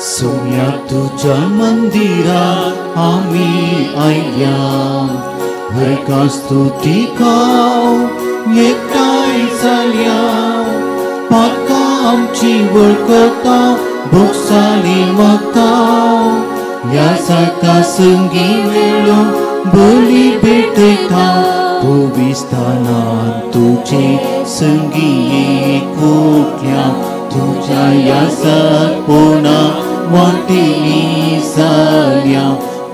सोम्या तुज्या मंदिरा आमी आयल्या हरका स्तुती गाव एकठांय जाल्या पातकां आमची वळखता भोगसाणी मागता ह्या साका संगी मेळून बली भेटयता पविस्थानान तुजे संगी एकूटल्या तुज्या ह्या सातपोणा वांटेली जाल्या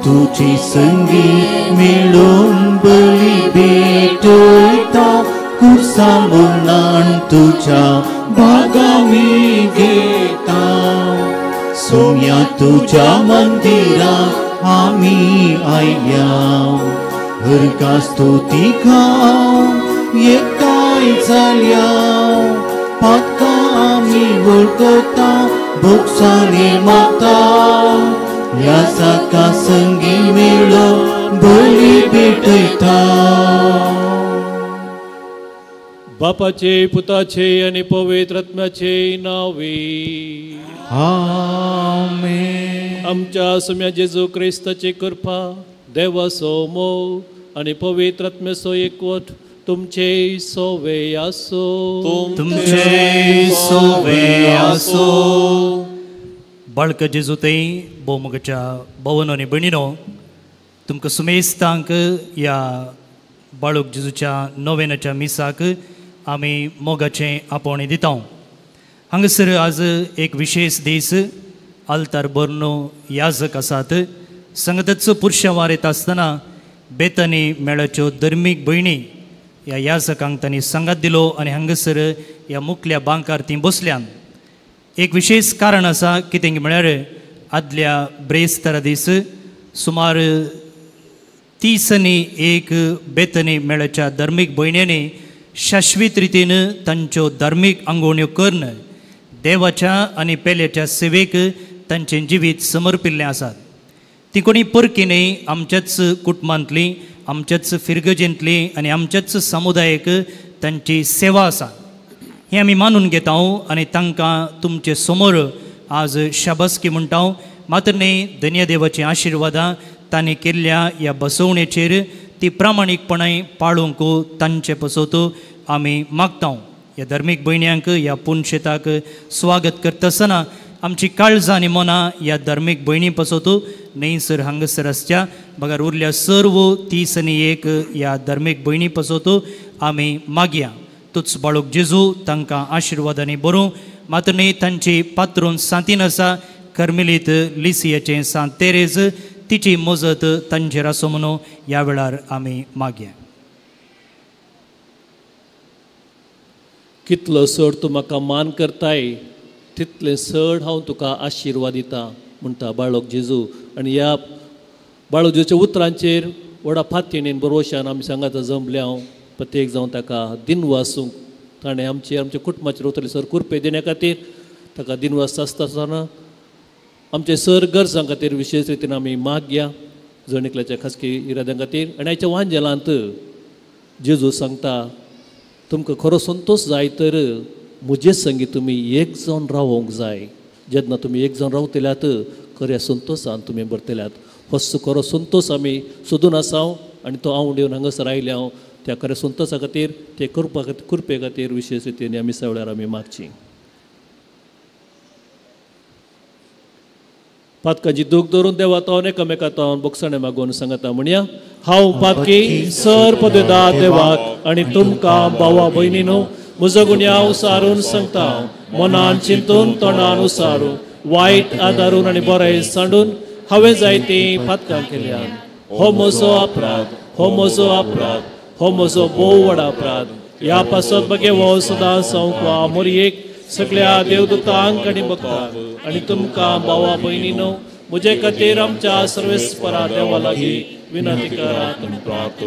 तुजी संगी मेळून बली भेटयता कुर्सा मरणान तुज्या भागामी घेता सोम्या तुज्या मंदिरा आमी आयल्या हरका स्तुती गाव एकठांय जाल्या पातकां आमी वळखता भोगसाणी मागता ह्या साका संगी मेळून बली भेटयता. बापाचे पुताचे आनी पवित्र आत्म्याचे नावे आमेन. आमच्या सोम्या जेजू क्रिस्ताची कृपा देवाचो मोग आनी पवित्र आत्म्याचो एकवट तुमचे सोवे आसो. तुमचे सोवे आसो. बाळक जेजू थंय भोवमोगाच्या भवन आनी भयणीनो तुमकां सुमेस्तांक ह्या बाळक जेजूच्या नोवेनाच्या मिसाक आमी मोगाचें आपोवणें दिता. हांगासर आज एक विशेष दीस आल्तार बर्नो याजक आसात संगतच पुरशावार येता आसतना बेतनी मेळाच्यो धर्मीक भयणी ह्या याजकांक तांणी सांगात दिलो आनी हांगासर ह्या मुखल्या बांकार तीं बसल्यान. एक विशेष कारण आसा कितें म्हळ्यार आदल्या ब्रेस्तारा दीस सुमार 31 बेतनी मेळाच्या धर्मीक भयण्यांनी शाश्वीत रितीन तांच्यो धार्मीक आंगवण्यो करून देवाच्या आनी पेल्याच्या सेवेक तांचें जिवीत समर्पिल्लें आसात. ती कोणी परकी न्हय, आमच्याच कुटुंबांतली, आमच्याच फिरगजेंतली आनी आमच्याच समुदायेक तांची सेवा आसा हें आमी मानून घेता आनी तांकां तुमचे समोर आज शाबासकी म्हणटा. मात्र न्हय, धन्य देवाची आशिर्वादां तांणी केल्ल्या ह्या बसवणेचेर ती प्रामाणीकपणाय पाळूंक तांचे पसत आमी मागता. ह्या धार्मीक भयण्यांक ह्या पुनशेताक स्वागत करता आसतना आमची काळजां आनी मनां ह्या धार्मीक भयणी पसत न्हय सर हांगासर आसच्या बगर उरल्या सर्व 31 ह्या धार्मीक भयणी पसत आमी मागया. तूच बाळक जेजू तांकां आशिर्वादांनी बरूं. मात्र न्हय, तांची पात्रून सांतीन आसा कर्मेलीत लिसियाचें सांत तेरेज तिची मजत तांचेर आसूं म्हणून ह्या वेळार आमी मागया. कितलो चड तूं म्हाका मान करताय तितलें चड हांव तुका आशिर्वाद दिता म्हणटा बाळक जेजू. आनी ह्या बाळक जेजूच्या उतरांचेर व्हडा फातयेन बरोवशान आमी सांगाता जमले हांव प्रत्येक जावन ताका दिनवासूंक ताणें आमचे आमच्या कुटुंबाचेर उतरले सर कुरपे दिण्या खातीर ताका दिनवास आसता आसतना आमचे सर गरजां खातीर विशेष रितीन आमी मागया जण एकल्याच्या खासगी इराद्यां खातीर. आनी आयच्या वांजेलांत जेजू सांगता तुमकां खरो संतोश जाय तर म्हजे संगी तुमी एक जावन रावोंक जाय. जेन्ना तुमी एक जावन रावतल्यात खऱ्या संतोशान तुमी भरतल्यात. होच खरो संतोश आमी सोदून आसा आनी तो आंवड येवन हांगासर आयले हांव त्या खऱ्या संतोशा खातीर ते करपा खातीर कृपे खातीर विशेष रितीन आमी सगळ्यार आमी मागची. पातकांची दूख धरून देवा तावन एकामेका तावन बोगसाणे मागून सांगता म्हणया हांव पातकी सर पदवेदा देवाक आनी तुमकां भावा भयणीनो म्हजो गुन्यांव उसारून सांगता. मनान चिंतून तोंडान उसारून वायट आदारून आनी बरें सांडून हांवें जायतीं पातकां केल्यान. हो म्हजो अपराध, हो म्हजो अपराध, हो म्हजो भोव व्हड अपराध. ह्या पासत बगे हो सदां संवकवा मोरयेक सगळ्या देवदूतांक आनी भक्तांक आनी तुमकां भावा भयणीनो म्हजे खातीर आमच्या सर्वेस्परा देवा लागीं विनंती करात.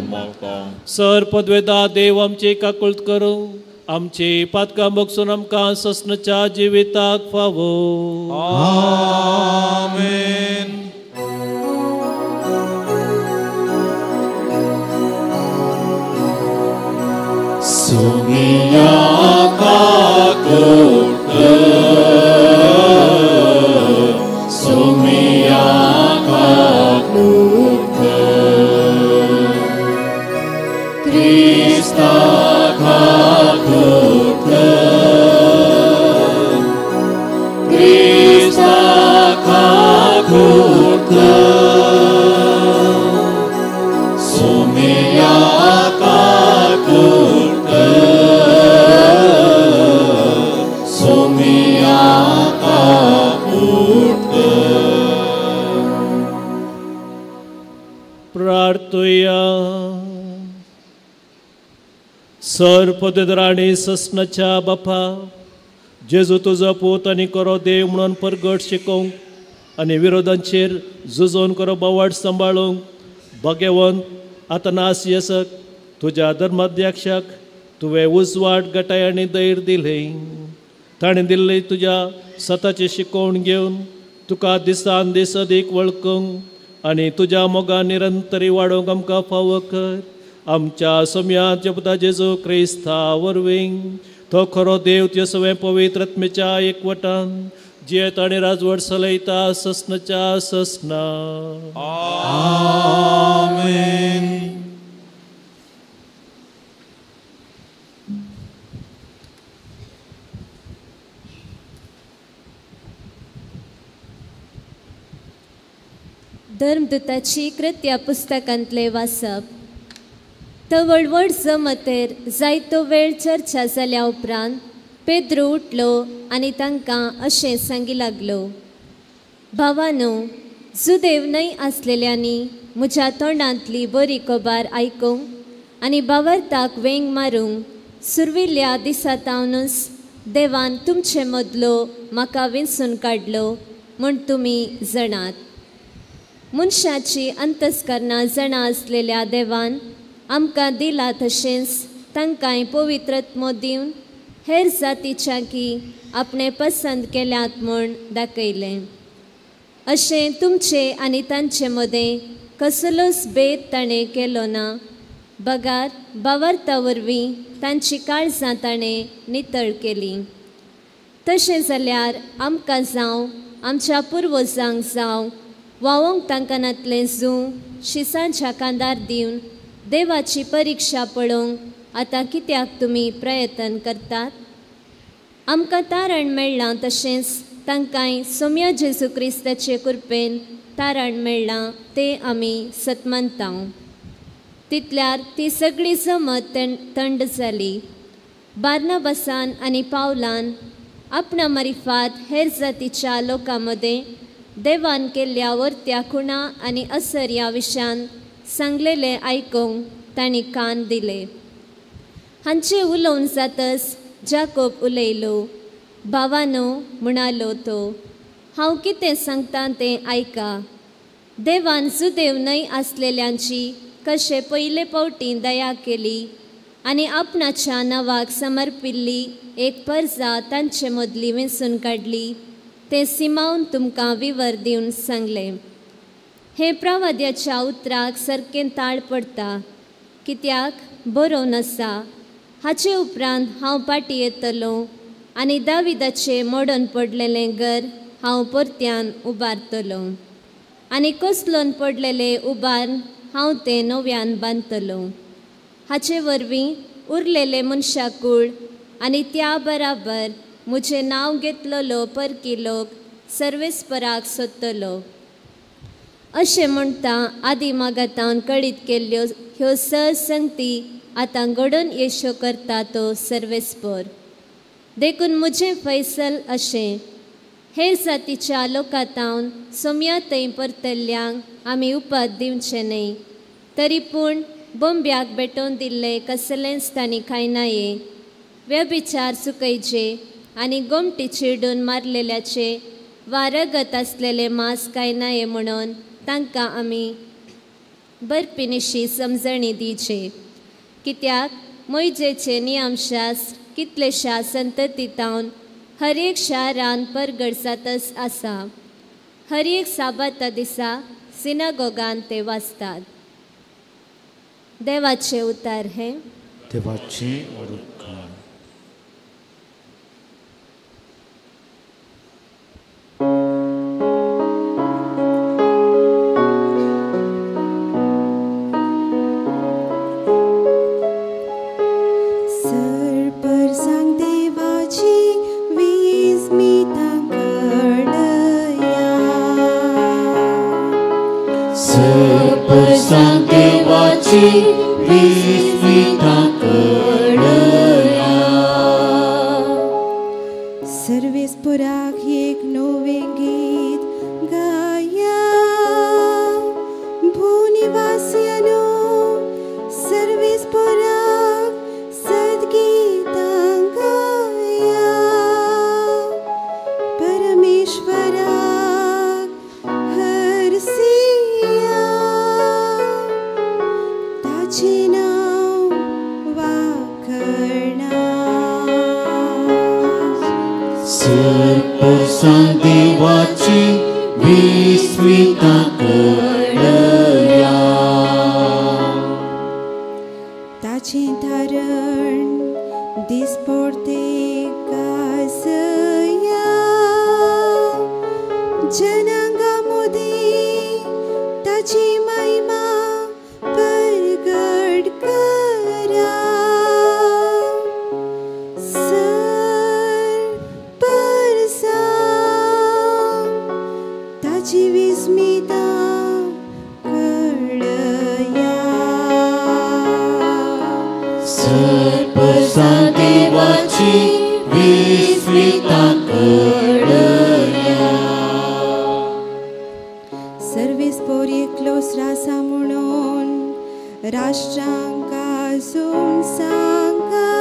सर पदवेदा देव आमची काकुळट करूं आमची पातकां बगसून आमकां ससनाच्या जिविताक फावो. आमेन. सोनिया काकुळट सर पदराणी ससनाच्या बापा जेजू तुजो पूत आनी करो देव म्हणून परगट शिकोवंक आनी विरोधांचेर झुजोवन करो बोवाट सांबाळूंक भाग्यवंत आतां येसक तुज्या धर्माध्यक्षाक तुवें उजवाड गटाय आनी धैर्य दिलें. ताणें दिल्ली तुज्या सताची शिकवण घेवन तुका दिसान दीस अदीक वळखूंक आनी तुज्या मोगान निरंतरी वाडोवंक आमकां फावो कर. आमच्या सोम्याच्या पुता जेजू क्रिस्ता वरवीं तो खरो देव त्यो सगळें पवित्र आत्मेच्या एकवटान जियेत आनी राजवट चलयता ससनाच्या ससना. आमेन. धर्मदूताची कृत्या पुस्तकांतले वाचप. तवळवड जमतेर जायतो वेळ चर्चा जाल्या उपरांत पेद्रू उठलो आनी तांकां अशें सांगी लागलो, भावानो, जुदेव न्हय आसलेल्यांनी म्हज्या तोंडांतली बरी खबर आयकूंक आनी भावार्थाक वेंग मारूंक सुरविल्ल्या दिसातावनूच देवान तुमचे मदलो म्हाका विंचून काडलो म्हूण तुमी जाणात. मनशाची अंतस्करणां जाणा आसलेल्या देवान आमकां दिला तशेंच तांकांय पवित्रत्व दिवन हेर जातीच्या की आपणें पसंत केल्यात म्हूण दाखयलें. अशें तुमचे आनी तांचे मदें कसलोच भेद ताणें केलो ना, बगार भावार्था वरवीं तांची काळजां ताणें नितळ केलीं. तशें जाल्यार आमकां जावं आमच्या पुर्वजांक जावं वावोंक तांकां नातलें जूं शिसांच्या कांदार दिवन देवाची परिक्षा पळोवंक आतां कित्याक तुमी प्रयत्न करतात? आमकां तारण मेळ्ळां तशेंच तांकांय सोम्या जेजू क्रिस्ताचे कृपेन तारण मेळ्ळां तें आमी सतमानता. तितल्यार ती सगळी जमत थंड जाली. बार्नाबासान आनी पावलान आपणा मारिफात हेर जातीच्या लोकां मदें देवान केल्ल्या वर्त्या खुणा आनी असर ह्या विशयान सांगलेलें आयकूंक तांणी कान दिले. हांचें उलोवन जातच जाकोब उलयलो. भावानो, म्हणालो तो, हांव कितें सांगता तें आयका. देवान जुदेव न्हय आसलेल्यांची कशें पयले फावटी दया केली आनी आपणाच्या नांवाक समर्पिल्ली एक परजा तांचे मदली वेंचून काडली तें सिमावन तुमकां विवर दिवन सांगलें. हें प्रवाद्याच्या उतराक सारकें ताळ पडटा, कित्याक बरोवन आसा, हाचे उपरांत हांव पाटी येतलो आनी दाविदाचें मोडून पडलेलें घर हांव परत्यान उबारतलो आनी कोसलोन पडलेलें उबार हांव तें नव्यान बांदतलो. हाचे वरवीं उरलेलें मनशाकूळ आनी त्या बराबर म्हजें नांव घेतलेलो परकी लोक सर्वेस्पराक सोदतलो. अशें म्हणटा आदी मागातावन कळीत केल्ल्यो ह्यो संगती आतां घडोवन येश्यो करता तो सर्वेस्पर. देखून म्हजें फैसल अशें, हेर जातीच्या लोकांतावन सोम्या थंय परतल्ल्यांक आमी उपाद दिवचें न्हय, तरी पूण बोंब्याक भेटोवन दिल्लें कसलेंच तांणी खायनाये, व्यभिचार चुकयचे आनी गोमटी चिरडून मारलेल्याचे वा रगत आसलेलें मांस खायनाये म्हणून तांकां आमी बरपिनिशी समजणी दिवचे. कित्याक मोयजेचें नियमशास्त्र कितलेश्या संततीतावन हर एक शारान परगट जातच आसा. हर एक साबाता दिसा सिनागोगान ते वाचतात. देवाचे उतार हे देवाचे उपकार. सर्वेस्पराक एक नवें गीत गाया, भूनिवासियानो सर्वेस्पराक देवाची विस्मिता कळया. ताचें धारण दिसपडते गाजया, जनांगा मदीं ताची महिमा परगट करा. सर परसा ताची विस्मिता कळया. सरपसा देवाची विस्मिता कळया. सर्वेस पोर एकलोच रासा म्हणून राष्ट्रांक आजून सांगा,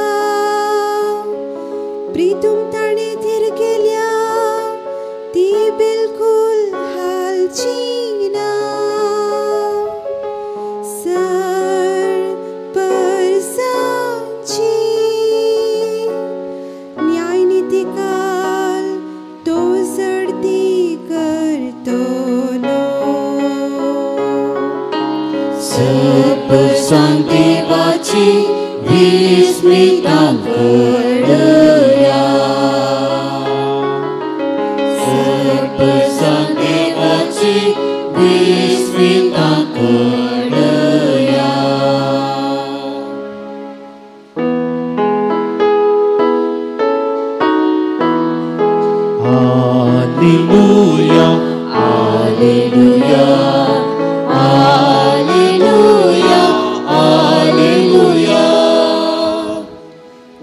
प्रितूम ताणें थीर केल्या ती बिलकुल हालची ना. सर परसाची न्यायनितीकाल तो झडती करतलो. सरपसा देवाची विस्मिता कळया. सरपसा देवाची Vismita कळया. Hallelujah, hallelujah, hallelujah, hallelujah.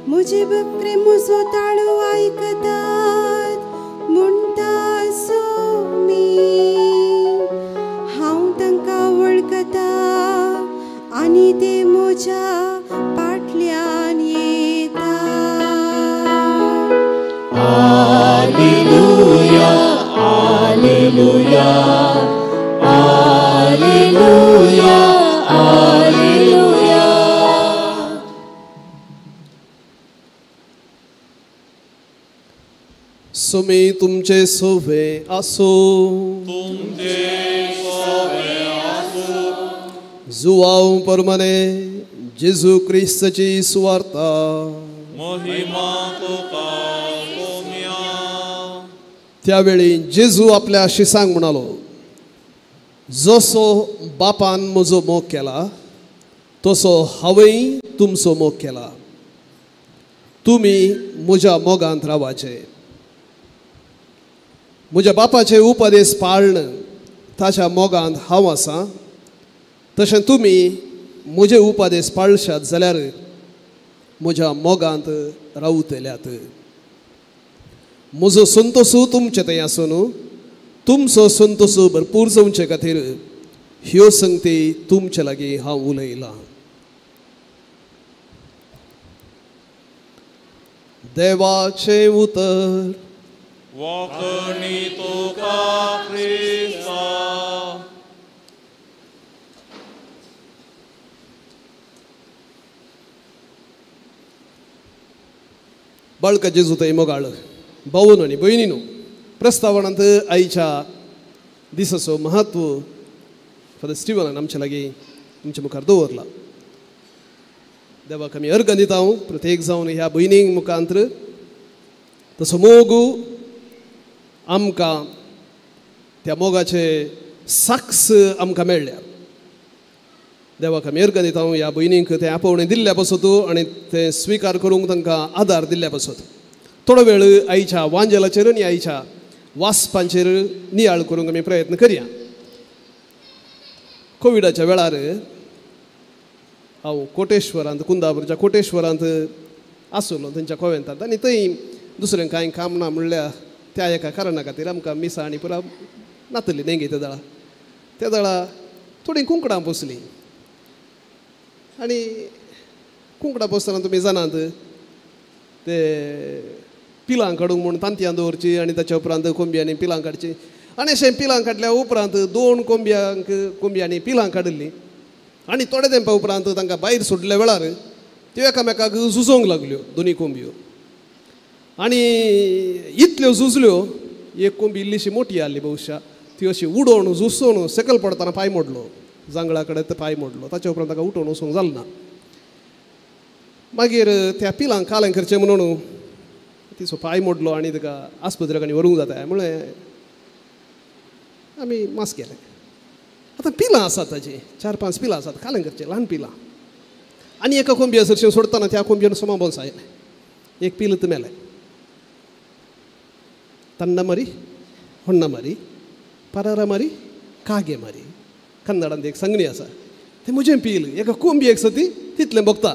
म्हजे बकरे म्हजो ताळो आयकतात म्हणटा सोमी, हांव तांकां वळखता आनी ते म्हज्या फाटल्यान येता. Hallelujah, hallelujah, hallelujah, hallelujah. Sumi तुमचे सोवे आसो, जुवाव परमने जेजू क्रिस्ताची सुवार्ता. महिमा तुका कोम्या. त्यावेळी जेजू आपल्या शिसांक म्हणालो, जसो बापान म्हजो मोग केला तसो हांवेंय तुमचो मोग केला. तुमी म्हज्या मोगांत रावाचे. म्हज्या बापाचे उपदेश पाळण ताच्या मोगांत हांव आसा, तशें तुमी म्हजे उपदेश पाळशात जाल्यार म्हज्या मोगांत रावतल्यात. म्हजो संतोशू तुमचे थंय आसून तुमचो संतोशू भरपूर जावचे खातीर ह्यो संगती तुमचे लागीं हांव उलयलां. देवाचें उतर. वाखणी तुका क्रिस्ता. बाळका जेजू थंय मोगाळ भावून आनी भयणीनो, प्रस्तावनांत आयच्या दिसाचो महत्व फादर स्टिवनान आमचे लागीं आमच्या मुखार दवरला. देवाक आमी अर्गां दिता प्रत्येक जावन ह्या भयणींक मुखांत तसो मोग आमकां त्या मोगाचे साक्स आमकां मेळ्ळ्या. देवाक आमी अर्गां दिता ह्या भयणींक तें आपोवणें दिल्ल्या पासत आनी तें स्विकार करूंक तांकां आदार दिल्ल्या पासत. थोडो वेळ आयच्या वांजेलाचेर आनी आयच्या वाचपांचेर नियाळ करूंक आमी प्रयत्न करया. कोविडाच्या वेळार हांव कोटेश्वरांत, कुंदापूरच्या कोटेश्वरांत आसलो थंयच्या कोवेंतांत, आनी थंय दुसरें कांय काम ना म्हणल्यार त्या एका कारणा खातीर आमकां मिसां आनी पुरा नातली नेंगी. त्या दळा त्या दळा थोडीं कुंकडां पोसलीं आनी कुंकडां पोसतना तुमी जाणात ते पिलां काडूंक म्हूण तांतयां दवरची आनी ताच्या उपरांत कोंबयांनी पिलां काडची. आनी अशें पिलां काडल्या उपरांत दोन कोंबयांक कोंबयांनी पिलां काडिल्लीं आनी थोड्या तेंपा उपरांत तांकां भायर सोडल्या वेळार त्यो एकामेकाक झुजोंक लागल्यो दोनी कोंबयो. आनी इतल्यो झुजल्यो एक कोंबी इल्लीशी मोठी आसली बहुशा, ती अशी उडोवन झुसोवन सकयल पडटना पांय मोडलो, जांगळा कडेन पांय मोडलो. ताच्या उपरांत ताका उठोवन वचूंक जालें ना. मागीर त्या पिलांक कालें करचें म्हणून तिचो पांय मोडलो आनी ताका आस्पत्रेक आनी व्हरूंक जाता म्हळें आमी मास केलें. आतां पिलां आसात ताजी, 4-5 पिलां आसात, कालें करचें ल्हान पिलां. आनी एका कोंबये सरशीं सोडटना त्या कोंबयेन सोमा बोल्स आयलें, एक पील त मेलें. तन्ना मारी होण्णा मारी परारा मारी कागे मारी, कन्नडांत एक सांगणी आसा. तें म्हजें पील एका कोंबयेक सती तितलें भोगता.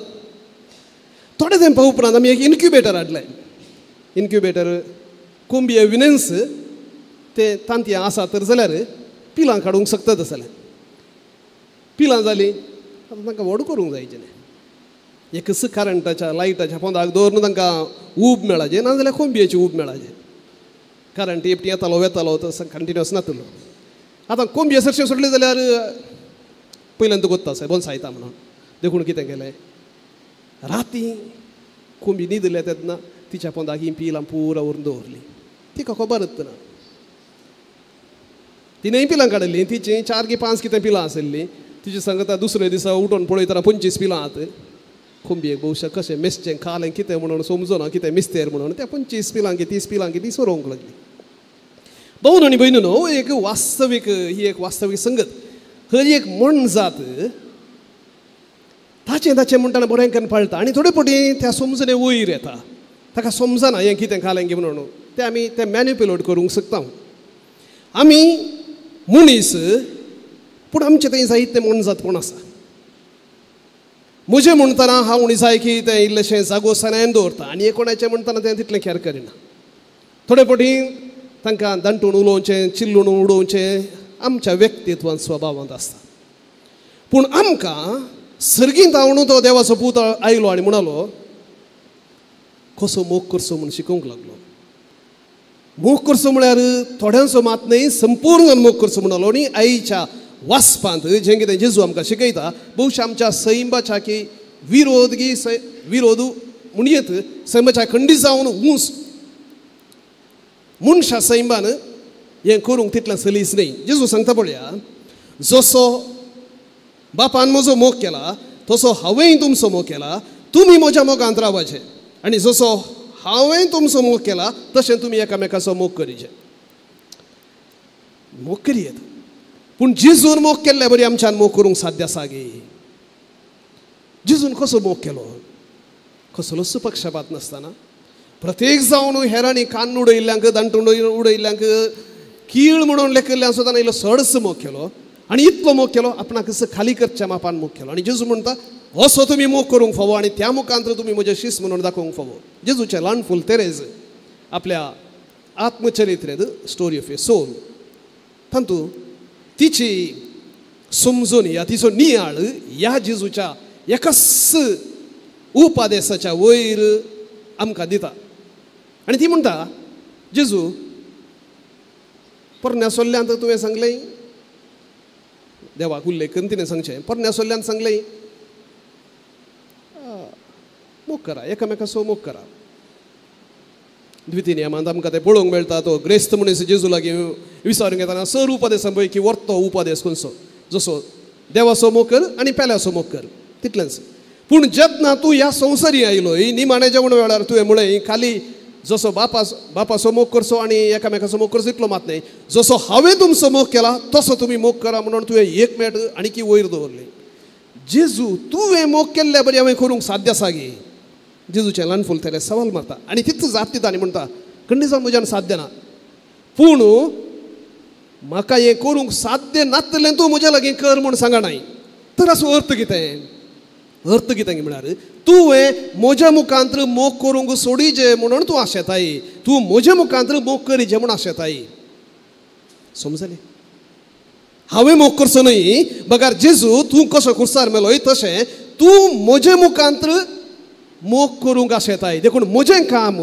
थोडे तेंपा उपरांत आमी एक इन्क्युबेटर हाडलें. इन्क्युबेटर कोंबये विनन्स ते तांतयां आसा तर जाल्यार पिलां काडूंक शकतात जाल्यार पिलां जालीं आतां तांकां व्हड करूंक जायचें न्ही. एकच करंटाच्या लायटाच्या पोंदाक दवरून तांकां ऊब मेळाचें, नाजाल्यार कोंबयेची ऊब मेळाचें. करंट एकटी येतालो वेतालो तसो कंटिन्युअस नातलो. आतां कोंबये सरशें सोडलें जाल्यार पयल्यान तुका गोत्ता सायब बोन्सायता म्हणून. देखून कितें केलें, राती कोंबी न्हिदल्या तेन्ना तिच्या पोंदाक ही पिलां पुरा व्हरून दवरली. तिका खबरच ना. तिणेंय पिलां काडलीं, तिचीं 4 की 5 कितें पिलां आशिल्लीं. तिची सांगता दुसऱ्या दिसा उठून पळयतना 25 पिलां आत. कोंबयेक बहुशा कशें मेसचें खालें कितें म्हणून समजना कितें मिस्तेर म्हणून त्या 25 पिलां की 30 पिलां की ती सोरोवंक लागली. भावन आनी भयणीनो, न्हू एक वास्तवीक, ही एक वास्तवीक संगत. हय एक मोनजात ताचें ताचें म्हणटना बरें करून पाळटा आनी थोडे फावटी त्या समजणे वयर येता, ताका समजना हें कितें खालें की म्हणून तें आमी तें मॅन्युप्युलेट करूंक शकता. आमी मनीस पूण आमचें थंय जायतें मोनजातपण आसा. म्हजें म्हणटना हांव जाय की तें इल्लेशें जागो सनायन दवरता आनी कोणाचें म्हणटना तें तितलें कॅर करिना. थोडे फावटी तांकां दांटून उलोवचें, चिल्लून उडोवचें आमच्या व्यक्तित्वान स्वभावांत आसता. पूण आमकां सर्गींत धांवून तो देवाचो पूत आयलो आनी म्हणालो कसो मोग करचो म्हूण शिकोवंक लागलो. मोग करचो म्हळ्यार थोड्यांचो मात न्हय, संपूर्ण मोग करचो म्हणालो. आनी आईच्या वाचपांत जें कितें जेजू आमकां शिकयता बहुशा आमच्या सैमाच्या की विरोध की विरोध म्हणयेत सैमाच्या खंडीत जावन ऊंच मनशा सैमान हें करूंक तितलें सलीस न्हय. जेजू सांगता पळया, जसो बापान म्हजो मोग केला तसो हांवेंय तुमचो मोग केला, तुमी म्हज्या मोगांत रावपाचें आनी जसो हांवें तुमचो मोग केला तशें तुमी एकामेकाचो मोग करीचे. मोग करयेत पूण जेजून मोग केल्ले बरी आमच्यान मोग करूंक साध्य आसा गे. जेजून कसो मोग केलो? कसलोच पक्षपात नासतना प्रत्येक जावन हेरांनी कान उडयल्ल्यांक, दांटून उडयल्ल्यांक, कीळ म्हणून लेखिल्ल्यांक सुद्दां इल्लो सडस मोग केलो आनी इतलो मोग केलो आपणाक खाली करच्या मापान मोग केलो. आनी जेजू म्हणटा असो तुमी मोग करूंक फावो आनी त्या मुखांत तुमी म्हजें शिस्त म्हणून दाखोवंक फावो. जेजूचें ल्हान फूल तेरेज आपल्या आत्मचरित्रेंत स्टोरी ऑफ ए सोल तातूंत तिची समजून या तिचो नियाळ ह्या जेजूच्या एकाच उपादेसाच्या वयर आमकां दिता. आनी ती म्हणटा, जेजू पोरण्या सोल्ल्यांत तुवें सांगलें, देवाक उल्लेख करून तिणें सांगचें, पोरण्या सोल्ल्यांत सांगलें मोग करा, एकामेकाचो मोग करा. द्वितीय नियमांत आमकां तें पळोवंक मेळटा. तो ग्रेस्त मनीस जेजू लागीं विचारूंक येताना सर उपदेसां पळय की वर्तो उपदेस खंयचो, जसो देवाचो मोग कर आनी पेल्याचो मोग कर तितलेंच. पूण जेन्ना तूं ह्या संवसारी आयलो निमाणें जेवण वेळार तुवें म्हळें खाली जसो बापाचो मोग करचो आनी एकामेकाचो मोग करचो इतलो मात न्हय, जसो हांवें तुमचो मोग केला तसो तुमी मोग करा म्हणून तुवें एक मेट आनी की वयर दवरली. जेजू तुवें मोग केल्ल्या बरी हांवें करूंक साध्य आसा गे. जेजूचें ल्हान फूल तेरे सवाल मारता आनी तितलो जाप दिता आनी म्हणटा खंडीत जावन म्हज्यान साध्य ना, पूण म्हाका हें करूंक साध्य नातलें तूं म्हज्या लागीं कर म्हूण सांगा नाय. तर असो अर्थ कितें? अर्थ कितें म्हळ्यार तुवें म्हज्या मुखांत मोग करूंक सोडीजे म्हणून तूं आशेताय, तूं म्हज्या मुखांत मोग करीजे म्हूण आशेताय. समजलें? हांवें मोग करचो न्हय बगार जेजू तूं कसो खुर्सार मेलोय तशें तूं म्हज्या मुखांत मोग करूंक आशेताय. देखून म्हजें काम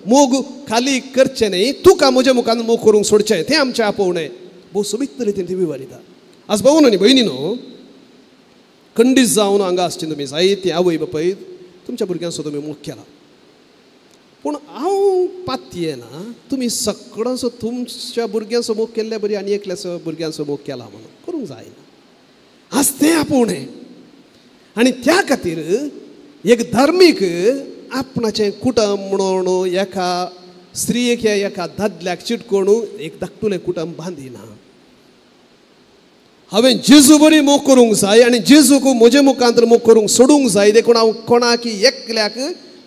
मोग खाली करचें न्हय, तुका म्हज्या मुखान मोग करूंक सोडचें, तें आमचें आपोवणें. भोव सोबीत रितीन ती विवरिता. आज भाव आनी भयणी न्हू खंडीत जावन हांगा आसची तुमी जायतीं आवय बापाय तुमच्या भुरग्यांचो तुमी मोग केला. पूण हांव पातयेना तुमी सगळ्यांचो तुमच्या भुरग्यांचो मोग केल्ल्या बरी आनी एकल्याचो भुरग्यांचो मोग केला म्हणून करूंक जायना. आज तें आपोवणें आनी त्या खातीर एक धार्मीक आपणाचें कुटुंब म्हणून एका स्त्रियेक या एका दादल्याक चिटकोण एक धाकटुलें कुटुंब बांदिना. हांवें जेजू बरी मोग करूंक जाय आनी जेजूक म्हजे मुखांत मोग करूंक सोडूंक जाय. देखून हांव कोणाक एकल्याक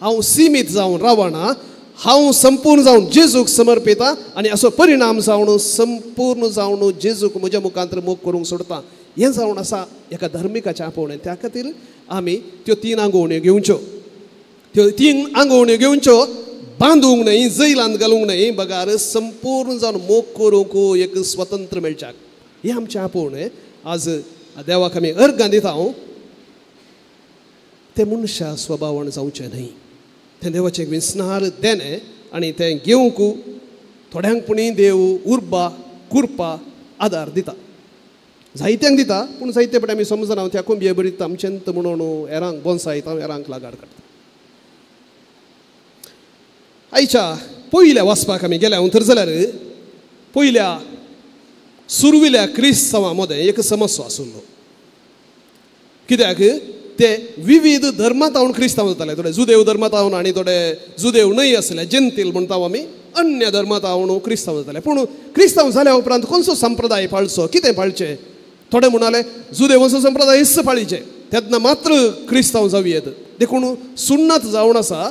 हांव सिमीत जावन रावना, हांव संपूर्ण जावन जेजूक समर्पिता आनी असो परिणाम जावन संपूर्ण जावन जेजूक म्हज्या मुखांत मोग करूंक सोडता. हें जावन आसा एका धार्मिकाचें आपोवणें. त्या खातीर आमी त्यो तीन आंगोवण्यो घेवच्यो, त्यो तीन आंगोवण्यो घेवच्यो, बांदूंक न्हय, जैलांत घालूंक न्हय, बगार संपूर्ण जावन मोग करूंक एक स्वतंत्र मेळच्याक. हें आमचें आपोवणें. आज देवाक आमी अर्गां दिता. हांव तें मनशा स्वभावान जावचें न्हय, तें देवाचें विस्नार देणें आनी तें घेवंक थोड्यांक पुणी देव उर्बा कुरपा आदार दिता, जायत्यांक दिता. पूण जायते पटे आमी समजना त्या कोंबये बरी आमचेंत म्हणून हेरांक बोन्सायता, हेरांक लागाड काडटा. आयच्या पयल्या वाचपाक आमी गेल्या तर जाल्यार पयल्या सुरविल्या क्रिस्तांवां मदें एक समस्या आशिल्लो. कित्याक ते विविध धर्मांत क्रिस्तांव जाताले. थोडे जुदेव धर्मांत आनी थोडे जुदेव न्हय आसले, जेंतील म्हणटा आमी, अन्य धर्मांत क्रिस्तांव जाताले. पूण क्रिस्तांव जाल्या उपरांत खंयचो संप्रदाय पाळचो, कितें पाळचें? थोडे म्हणाले जुदेवांचो संप्रदाय पाळीचे तेन्ना मात्र क्रिस्तांव जावं येत. देखून सुन्नत जावन आसा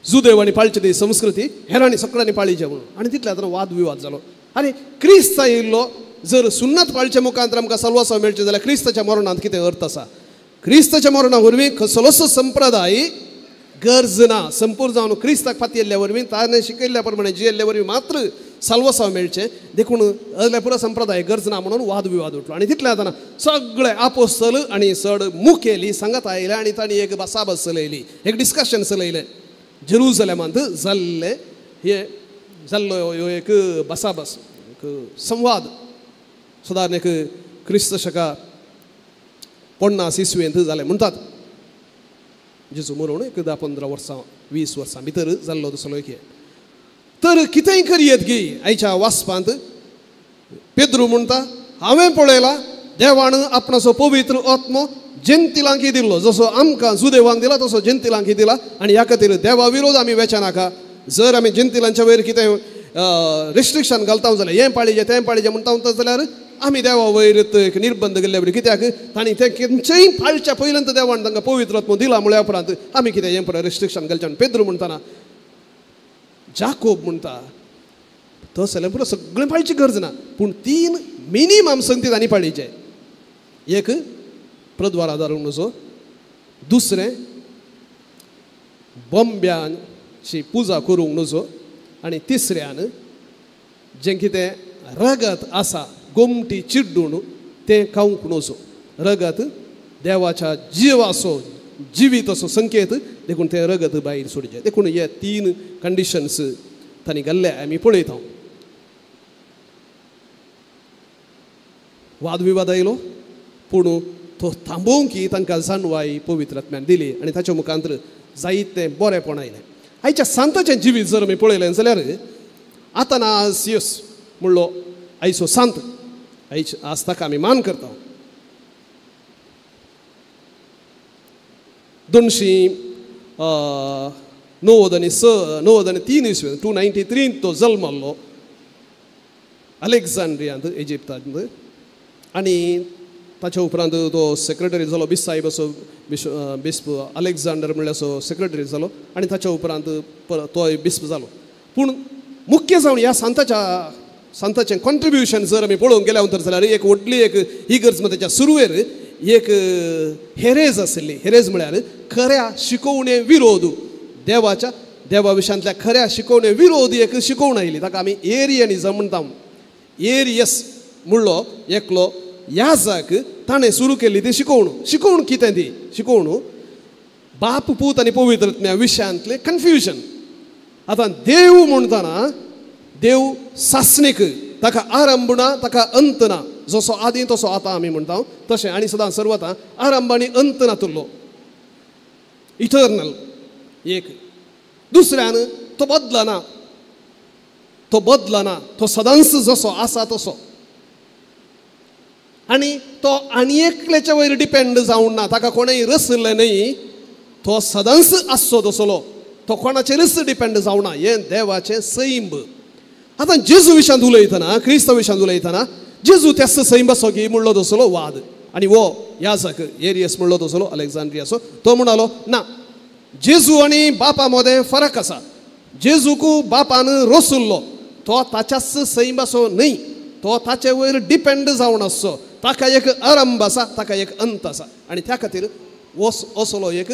जुदेवांनी पाळची ती संस्कृती हेरांनी सगळ्यांनी पाळीचे म्हणून. आनी तितले आतां वादविवाद जालो. आनी क्रिस्त आयिल्लो जर सुन्नत पाळच्या मुखांत आमकां सलवासां मेळचें जाल्यार क्रिस्ताच्या मरणांत कितें अर्थ आसा? क्रिस्ताच्या मरणा वरवीं कसलोसो संप्रदाय गरज ना. संपूर्ण जावन क्रिस्ताक फातयल्ल्या वरवीं, ताणें शिकयल्ल्या प्रमाणे जियेल्ल्या वरवीं मात्र साल्वासांव मेळचें. देखून असल्या पुरो संप्रदाय गरज ना म्हणून वादविवाद उठलो. आनी तितले आतां सगळे आपोस्तल आनी चड मुखेली सांगात आयले आनी तांणी एक भासाभास चलयली, एक डिस्कशन चलयलें. जेरुजलेमांत जाल्लें हें जाल्लो ह्यो एक भासाभास, एक संवाद सुदारण एक क्रिस्त शका 50 इसवेंत जालें म्हणटात. जेजू मरून एक 10-15 वर्सां 20 वर्सां भितर जाल्लो दुसरो एक. तर कितेंय करयेत गी आयच्या वाचपांत पेद्रू म्हणटा हांवें पळयला देवान आपणाचो पवित्र आत्मो जेंतिलांकी दिल्लो, जसो आमकां जुदेवांक दिला तसो जेंतिलांकी दिला. आनी ह्या खातीर देवा विरोध आमी वेचे नाका. जर आमी जेंतिलांच्या वयर कितें रिस्ट्रिक्शन घालता जाल्यार, हें पाळीचें तें पाळीचें म्हणटा जाल्यार आमी देवा वयर एक निर्बंध केल्ले वरी. कित्याक तांणी तें खंयचेय पाळच्या पयल्यान देवान तांकां पवित्र आत्मो दिला म्हळ्या उपरांत आमी कितें हें पळय रिस्ट्रिक्शन घालचें. पेद्रू म्हणटाना जाकोब म्हणटा तो जाल्यार पुरो सगळें पाळची गरज ना, पूण 3 मिनिमम संगती तांणी पाळीचें. एक प्रद्वारा धरूंक नजो, दुसरें बोंब्यांची पुजा करूंक नजो, आनी तिसऱ्यान जें कितें रगत आसा गोमटी चिड्डून तें खावंक नजो. रगत देवाच्या जिवाचो जिवीत असो संकेत, देखून तें रगत भायर सोडचें. देखून हे 3 कंडिशन्स तांणी घाल्ले आमी पळयता. वादविवाद आयलो पूण तो थांबोवंक तांकां जाणवाय पवित्र आत्म्यान दिली आनी ताच्या मुखांत जायतें बरेंपण आयलें. आयच्या सांताचें जिवीत जर आमी पळयलें जाल्यार आतानासियस म्हणलो आयचो सांत, आयच आज ताका आमी मान करता. 293 इसवी 293 तो जल्मल्लो अलेक्झांड्रियांत इजिप्तांत. आनी ताच्या उपरांत तो सेक्रेटरी जालो, बिस्प असो बिस्प अलेक्झांडर म्हणल्यार असो सेक्रेटरी जालो आनी ताच्या उपरांत तोय बिस्प जालो. पूण मुख्य जावन ह्या सांताचें कॉन्ट्रिब्युशन जर आमी पळोवंक गेल्या तर जाल्यार एक व्हडली एक इगर्ज ताच्या सुरवेर एक हेरेज आशिल्ली. हेरेज म्हळ्यार खऱ्या शिकोवणे विरोध, देवाच्या देवा विशयांतल्या खऱ्या शिकोवणे विरोध एक शिकोवण आयली. ताका आमी एरियनिजम म्हणटा. एरियस म्हणलो एकलो याजक, ताणें सुरू केल्ली ती शिकोवण. शिकोवण कितें ती शिकोवण? बाप पूत आनी पवित्र आत्म्या विशयांतलें कन्फ्युजन. आतां देव म्हणटना देव सासणीक, ताका आरंभ ना ताका अंत ना, जसो आदी तसो आतां आमी म्हणटा तशें, आनी सदां सर्वता आरंभ आनी अंत नातुल्लो, इटर्नल एक. दुसऱ्यान तो बदलना, तो बदलना, तो सदांच जसो आसा तसो आनी तो आनी एकल्याच्या वयर डिपेंड जावंक ना, ताका कोणेय रसलें न्हय, तो सदांच आसचो तसलो, तो कोणाचेरच डिपेंड जावना. हें देवाचें सैंब. आतां जेजू विशांत उलयतना, क्रिस्तांव विशांत उलयतना जेजू त्याच सैंबाचो की म्हणलो तसलो वाद. आनी हो याजक एरियस म्हणलो तसलो अलेक्झांड्रियाचो, तो म्हणालो ना, जेजू आनी बापा मदें फरक आसा. जेजूक बापान रसुल्लो, तो ताच्याच सैंबाचो न्हय, तो ताचे वयर डिपेंड जावन आसचो. ताका एक आरंभ आसा, ताका एक अंत आसा. आनी त्या खातीर असलो एक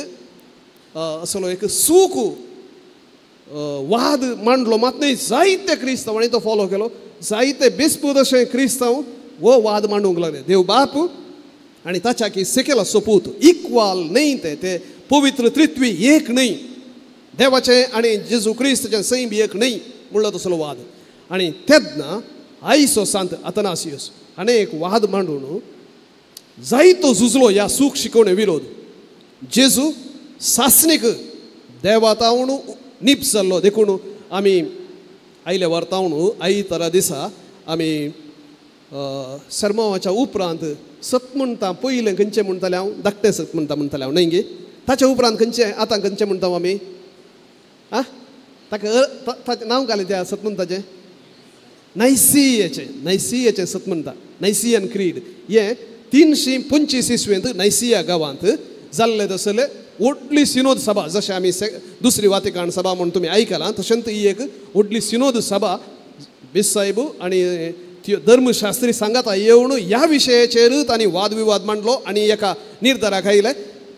असलो एक सूख वाद मांडलो मात न्हय, जायते क्रिस्तांवांनी तो फॉलो केलो, जायते बेस्पूद अशें क्रिस्तांव हो वाद मांडूंक लागले. देव बाप आनी ताच्या की सेकेला सोपूत इक्वाल न्हय, ते ते पवित्र त्रित्वी एक न्हय, देवाचें आनी जेजू क्रिस्ताचें सैम एक न्हय म्हणलो तसलो वाद. आनी तेन्ना आयचो सांत आतनासियस हाणें एक वाद मांडून जायतो झुजलो ह्या सूख शिकोवणे विरोध. जेजू सासणीक देवा तावन नीप जाल्लो, देखून आमी आयल्या वर्तावन आयतारा दिसा आमी सर्मावाच्या उपरांत सत म्हणटा पयलें खंयचें म्हणटालें हांव, धाकटें सत म्हणटा म्हणटालें हांव न्हय गे, ताच्या उपरांत खंयचें आतां खंयचें म्हणटा आमी आं, ताका ताचें नांव घालें त्या सत म्हणटाचें नायसियाचें, नायसियाचें सत म्हणटा, नायसियन क्रीड. हें 325 इसवेंत नायसिया गांवांत जाल्लें तसलें व्हडली सिनोद सभा, जशें आमी दुसरी वातिकान सभा म्हूण तुमी आयकलां, तशेंच ही एक व्हडली सिनोद सभा बिस्साहेब आनी धर्मशास्त्री सांगाता येवन ह्या विशयाचेर तांणी वादविवाद मांडलो आनी एका निर्धाराक आयले.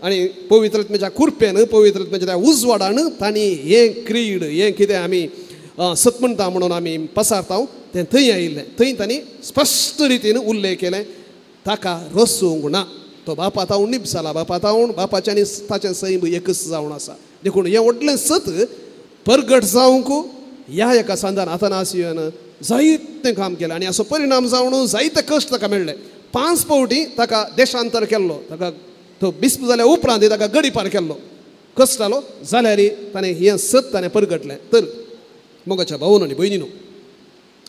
आनी पवित्रत्मेच्या कुरपेन, पवित्रत्मेच्या त्या उजवाडान तांणी हें क्रीड, हें कितें आमी सत म्हणटा म्हणून आमी पसारता तें थंय आयिल्लें. थंय तांणी स्पश्ट रितीन उल्लेख केलें, ताका रसूंक ना, तो बापा तावन नीब जाला, बापा तावन बापाचें आनी ताचें सैम एकच जावन आसा. देखून हें व्हडलें सत परगट जावंक ह्या एका सांदान आतानासियान जायतें काम केलें आनी हाचो परिणाम जावन जायते कश्ट ताका मेळ्ळे. 5 फावटी ताका देशांतर केल्लो, ताका तो बिस्प जाल्या उपरांत ताका गडीपार केल्लो, कश्ट जालो जाल्यार ताणें हें सत ताणें परगटलें. तर मोगाच्या भावन आनी भयणीनो,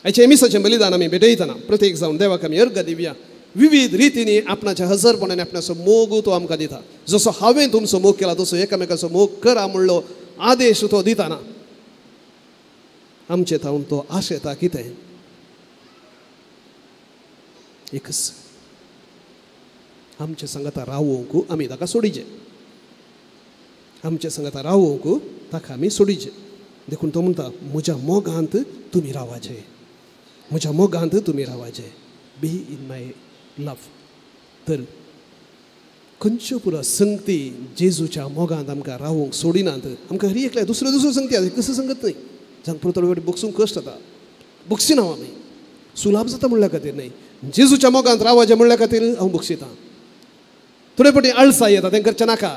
आयचें मिसाचें बलिदान आमी भेटयतना प्रत्येक जावन देवाक आमी अर्घ दिवया. विविध रितींनी आपणाच्या हजरपणान आपणाचो मोग तो आमकां दिता. जसो हांवें तुमचो मोग केला तसो एकामेकाचो मोग करा म्हणलो आदेश तो दिताना आमचे थावन तो आशेता कितें, एकच आमचे सांगाता रावोंक आमी ताका सोडीचे, आमचे सांगाता रावोंक ताका आमी सोडीचे. देखून तो म्हणटा म्हज्या मोगांत तुमी रावाचे, म्हज्या मोगांत तुमी रावाचे, बी इन my love. तर खंयच्यो पुरो संगती जेजूच्या मोगांत आमकां रावूंक सोडिनात. आमकां हरी एकल्या दुसऱ्यो दुसऱ्यो संगती आसा, कसो संगत न्हय, जांकां पुरो थोडे फावटी बगसूंक कश्ट जाता, बगसिना आमी, सुलाभ जाता म्हणल्या खातीर न्हय, जेजूच्या मोगांत रावाचें म्हणल्या खातीर हांव बगसितां. थोडे फावटी आळसाय येता, तें करचें नाका,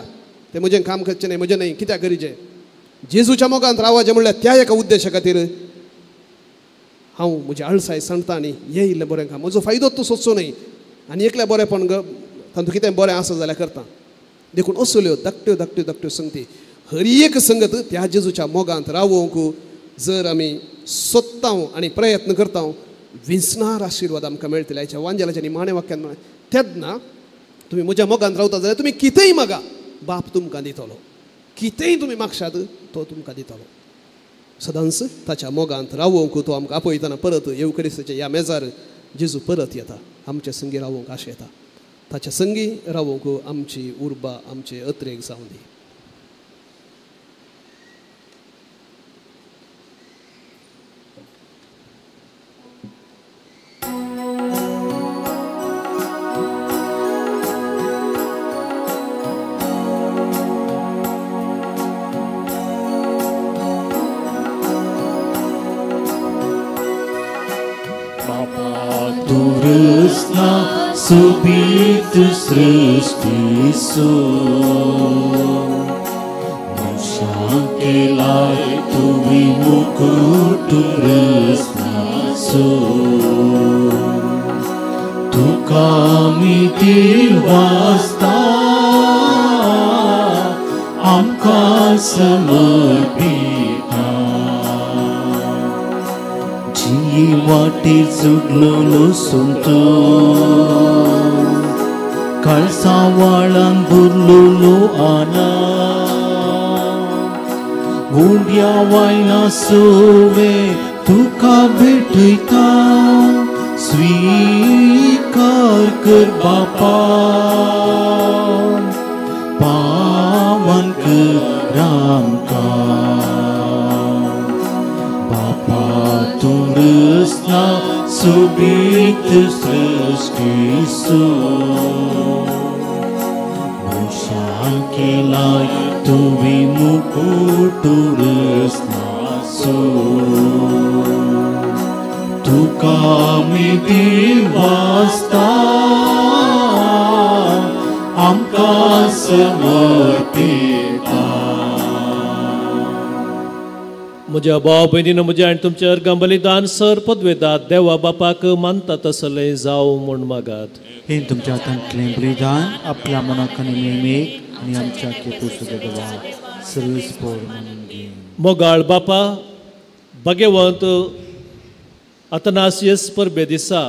तें म्हजें काम करचें न्हय, म्हजें न्हय, कित्याक गरजें. जेजूच्या मोगांत रावाचें म्हणल्यार त्या एका उद्देशा खातीर हांव म्हजी आळसाय सांडटा आनी हें इल्लें बरें काम, म्हजो फायदो तो सोदचो न्हय आनी एकल्या बरेंपण तातूंत कितें बरें आसा जाल्यार करता. देखून असल्यो धाकट्यो धाकट्यो धाकट्यो संगती हर एक संगत त्या जेजूच्या मोगांत रावोवंक जर आमी सोदता आनी प्रयत्न करता, विंचणार आशिर्वाद आमकां मेळटले. आयच्या वांजेलाच्या निमाण्या वाक्यान म्हळें, तेन्ना तुमी म्हज्या मोगांत रावता जाल्यार तुमी कितेंय मागा, बाप तुमकां दितलो, कितेंय तुमी मागशात तो तुमकां दितलो. सदांच ताच्या मोगांत रावोवंक तो आमकां आपयतना परत येवकरिस्ताच्या ह्या मेजार जेजू परत येता, आमच्या संगी रावोवंक आशेता. ताच्या संगी रावोवंक आमची उर्बा, आमचे अत्रेक जावं दी. सुबीत सृष्टीसो मनशां केलाय तुवी मुकुट रसनासो, तुका आमी दिवास्ता आमकां समर्पिता. वाटेर चुडलोलो सुंतो काळसावाळान बुरलोलो आना उंड्या वायला सोवे तुका भेटयता स्वीकार कर बापा पावन कर आमकां बापा तूं रचना सोबीत सृश्टीचो मनशाक केलाय तुवें मुकुट रचनाचो तुका आमी दिवासता आमकां समर्पिता. म्हज्या भाव भयणीन म्हज्या आनी तुमच्या अर्गां बलिदान सर पदवेदात देवा बापाक मानता तसलें जावं म्हूण मागात. हें तुमच्या हातांतलें बलिदान आपल्या मनाक आनी नेमेक आनी आमच्या केपुसो देवा सर्वीस पोर म्हणून घे. मोगाळ बापा भाग्यवंत आतनासियस परबे दिसा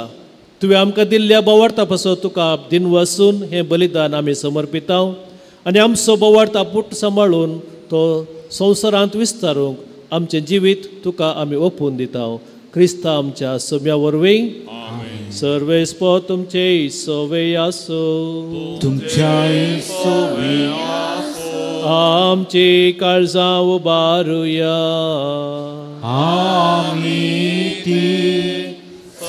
तुवें आमकां दिल्ल्या बोवार्ता पासत तुका दिनवासून हें बलिदान आमी समर्पिता आनी आमचो बोवार्ता पुट सांबाळून तो संवसारांत विस्तारूंक आमचें जिवीत तुका आमी ओपून दिता. क्रिस्ता आमच्या सोम्या वरवीं. सर्वेस्पो तुमचे सोवे आसो तुमच्याय सोवे आमची काळजां उबारुया. आमी ती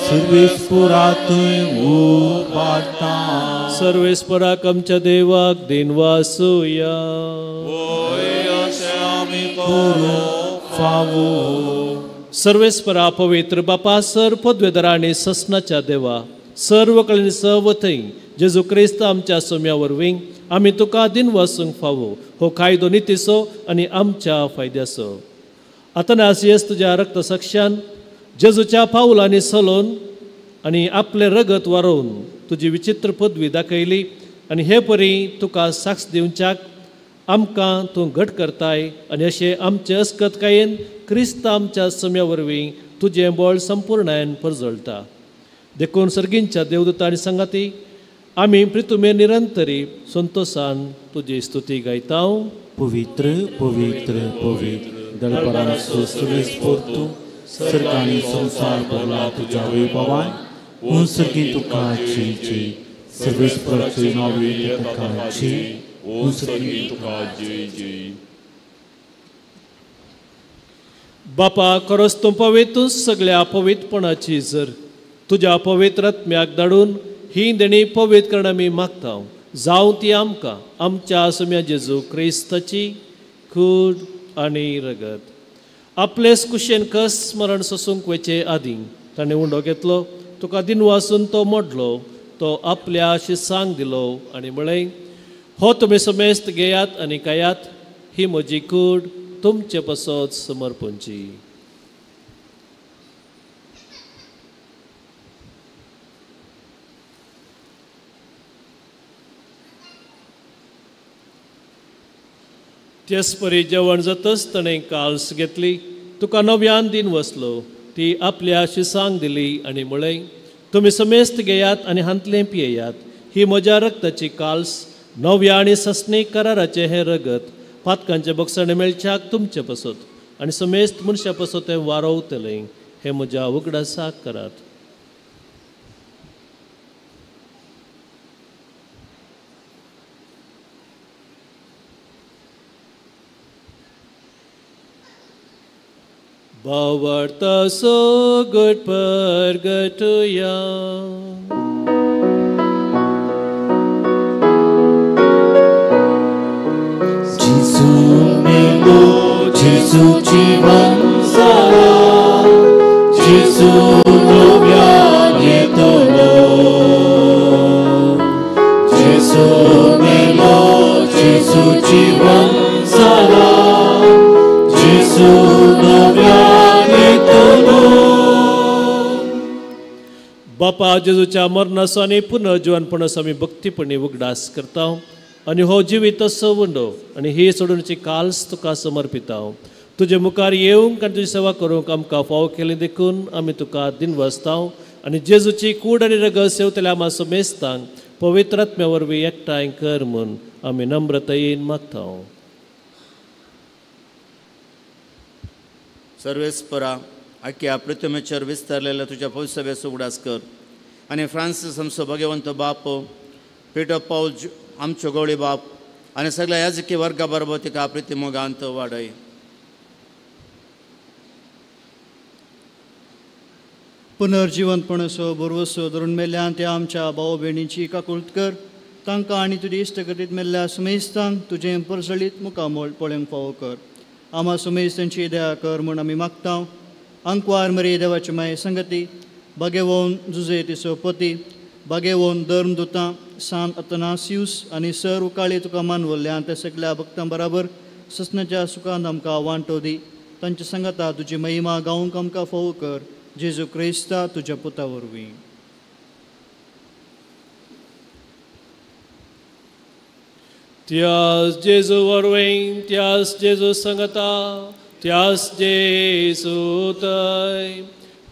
सर्वेस्परातूय उबारता. सर्वेस्पराक आमच्या देवाक दिनवासुया. फावो. सर्वेस्परा पवित्र बापा सर पदवेदरा आनी ससनाच्या देवा सर्व कडेन सर्व थंय जेजू क्रिस्त आमच्या सोम्या वरवीं आमी तुका दिनवासूंक फावो. हो कायदो नितीचो आनी आमच्या फायद्याचो. आतनासियस तुज्या रक्तसाक्षान जेजूच्या पावलांनी चलोवन आनी आपलें रगत वारोवन तुजी विचित्र पदवी दाखयली आनी हे परी तुका साक्ष दिवच्याक आमकां तूं घट करताय आनी अशें आमचे अस्कतकायेन क्रिस्त आमच्या सम्या वरवीं तुजें बळ संपूर्णायन परजळटा. देखून सर्गींच्या देवदूता आनी संगाती आमी प्रितुमे निरंतरी संतोसान तुजी स्तुती गायता. पवित्र पवित्र पवित्र दळपरांचो सर्वेस्पोर तूं सर्गांनी संवसार भरला तुज्या वैभवान उन सर्गीं तुका जय जय सर्वेस्पराचे नांवे तुका जय उन सर्गीं तुका जय जय. बापा खरोच तूं पवित्र सगळ्या पवित्रपणाची जर तुज्या पवित्र आत्म्याक धाडून ही देणी पवित्र करण आमी मागता. जावं ती आमकां आमच्या सोम्या जेजू क्रिस्ताची कूड आनी रगत. आपलेच कुशेन कस स्मरण सोसूंक वचचे आदीं ताणें उंडो घेतलो तुका दिनवासून तो मोडलो तो आपल्या शिसांक दिलो आनी म्हळें हो तुमी समेस्त घेयात आनी खायात ही म्हजी कूड तुमचे पासत समर्पणची. तेच परी जेवण जातच ताणें काल्स घेतली तुका नव्यान दिन वसलो ती आपल्या शिसांक दिली आनी म्हळें तुमी समेस्त घेयात आनी हांतलें पियेयात ही म्हज्या रक्ताची काल्स नव्या आनी सस्नीक कराराचें हें रगत पातकांचें बक्षाणें मेळच्याक तुमचें पासत आनी समेस्त मनशां पासत तें वारोवतलें हें म्हज्या उगडासाक करात. भावार्थ सगट परगटया. जेजू मेलो जेजू जीवन जाला जेजू नव्यान येतलो जेजू मेलो जेजू जीवन जाला जेजू नव्यान येतलो. बापा जेजूच्या मरणाचो आनी पुनर्जिवनपणाचो आमी भक्तीपणी उगडास करता आनी हो जिवीत असो उंडो आनी ही सोडूनची काल्स तुका समर्पिता. तुजे मुखार येवंक आनी तुजी सेवा करूंक आमकां फावो केली देखून आमी तुका दिनवासताव आनी जेजूची कूड आनी रगत सेवतल्या आमा समेस्तांक पवित्र आत्म्या वरवीं एकठांय कर म्हूण आमी नम्रतायेन मागता. सर्वेस्परा आख्या पृथ्वीचेर विस्तारलेल्या तुज्या पवित्र उगडास कर आनी फ्रांसीस आमचो भगवंत बाप, पिटर पावल आमचो गवळी बाप आनी सगळ्या याजकी वर्गा बरोबर तिका प्रिती मोगांत वाडय. पुनर्जिवंतपणाचो भरवसो धरून मेल्ल्यान त्या आमच्या भाव भयणींची काकुळट कर. तांकां आनी तुजी इश्टगतींत मेल्ल्या सुमेस्तांक तुजें परजळीत मुखामळ पळोवंक फावो कर. आमा सुमेस्तांची दया कर म्हूण आमी मागता. आंकवार मरे देवाची माये संगती, बागेवोन जुजे तिचो पती, बागेवोन धर्मदुतां सान अतनासियूस आनी सर्व काळी तुका मानवल्ल्या त्या सगल्या भक्तां बराबर ससनाच्या सुखान आमकां वांटो दी. तांच्या संगता तुजी महिमा गावंक आमकां फावो कर. जेजू क्रिस्ता तुज्या पुता वरवीं. त्यास जेजू वरवीं, त्यास जेजू संगता, त्यास जेजू तय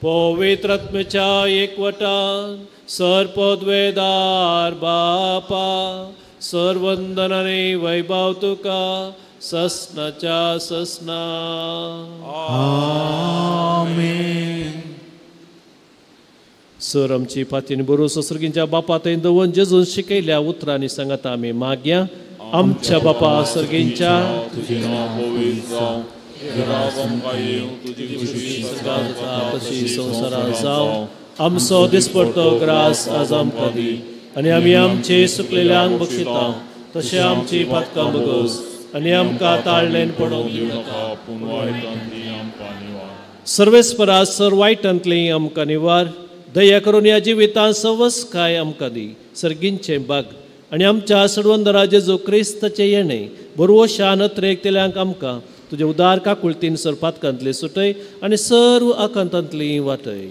पवित्र आत्म्याच्या एकवटान सर्पद्वेदार बापा सर्वंदनाने वैभव तुका ससनाच्या ससना. आमेन. सर आमची फातीन बरो सर्गींच्या बापा थंय दवरून जेजून शिकयल्या उतरांनी सांगता आमी मागया. आमच्या बापा सर्गींच्या तुझें नांव पवित्र जावं, तुजें राज आमकां येवं, तुजी खुशी जाता तशी संवसारांत जावं. आमचो दिसपडतो ग्रास आज आमकां दी आनी आमी आमचे सुकलेल्यांक बक्षिता तशें आमची पातकां बगस आनी आमकां ताळलेन पडोवंक दिवं नाका पूण वायटांतली आमकां निवार. सर्वेस्परा सर वायटांतली आमकां निवार. दया करून ह्या जिवितांत सवसकाय आमकां दी. सर्गींचें बाग आनी आमच्या सडवंदरा जेजू क्रिस्ताचें येणें बरवशान अत्रेकतेल्यांक आमकां तुजे उदार काकुळतीन सर पातकांतली सुटय आनी सर्व आकांतांतली वाटय.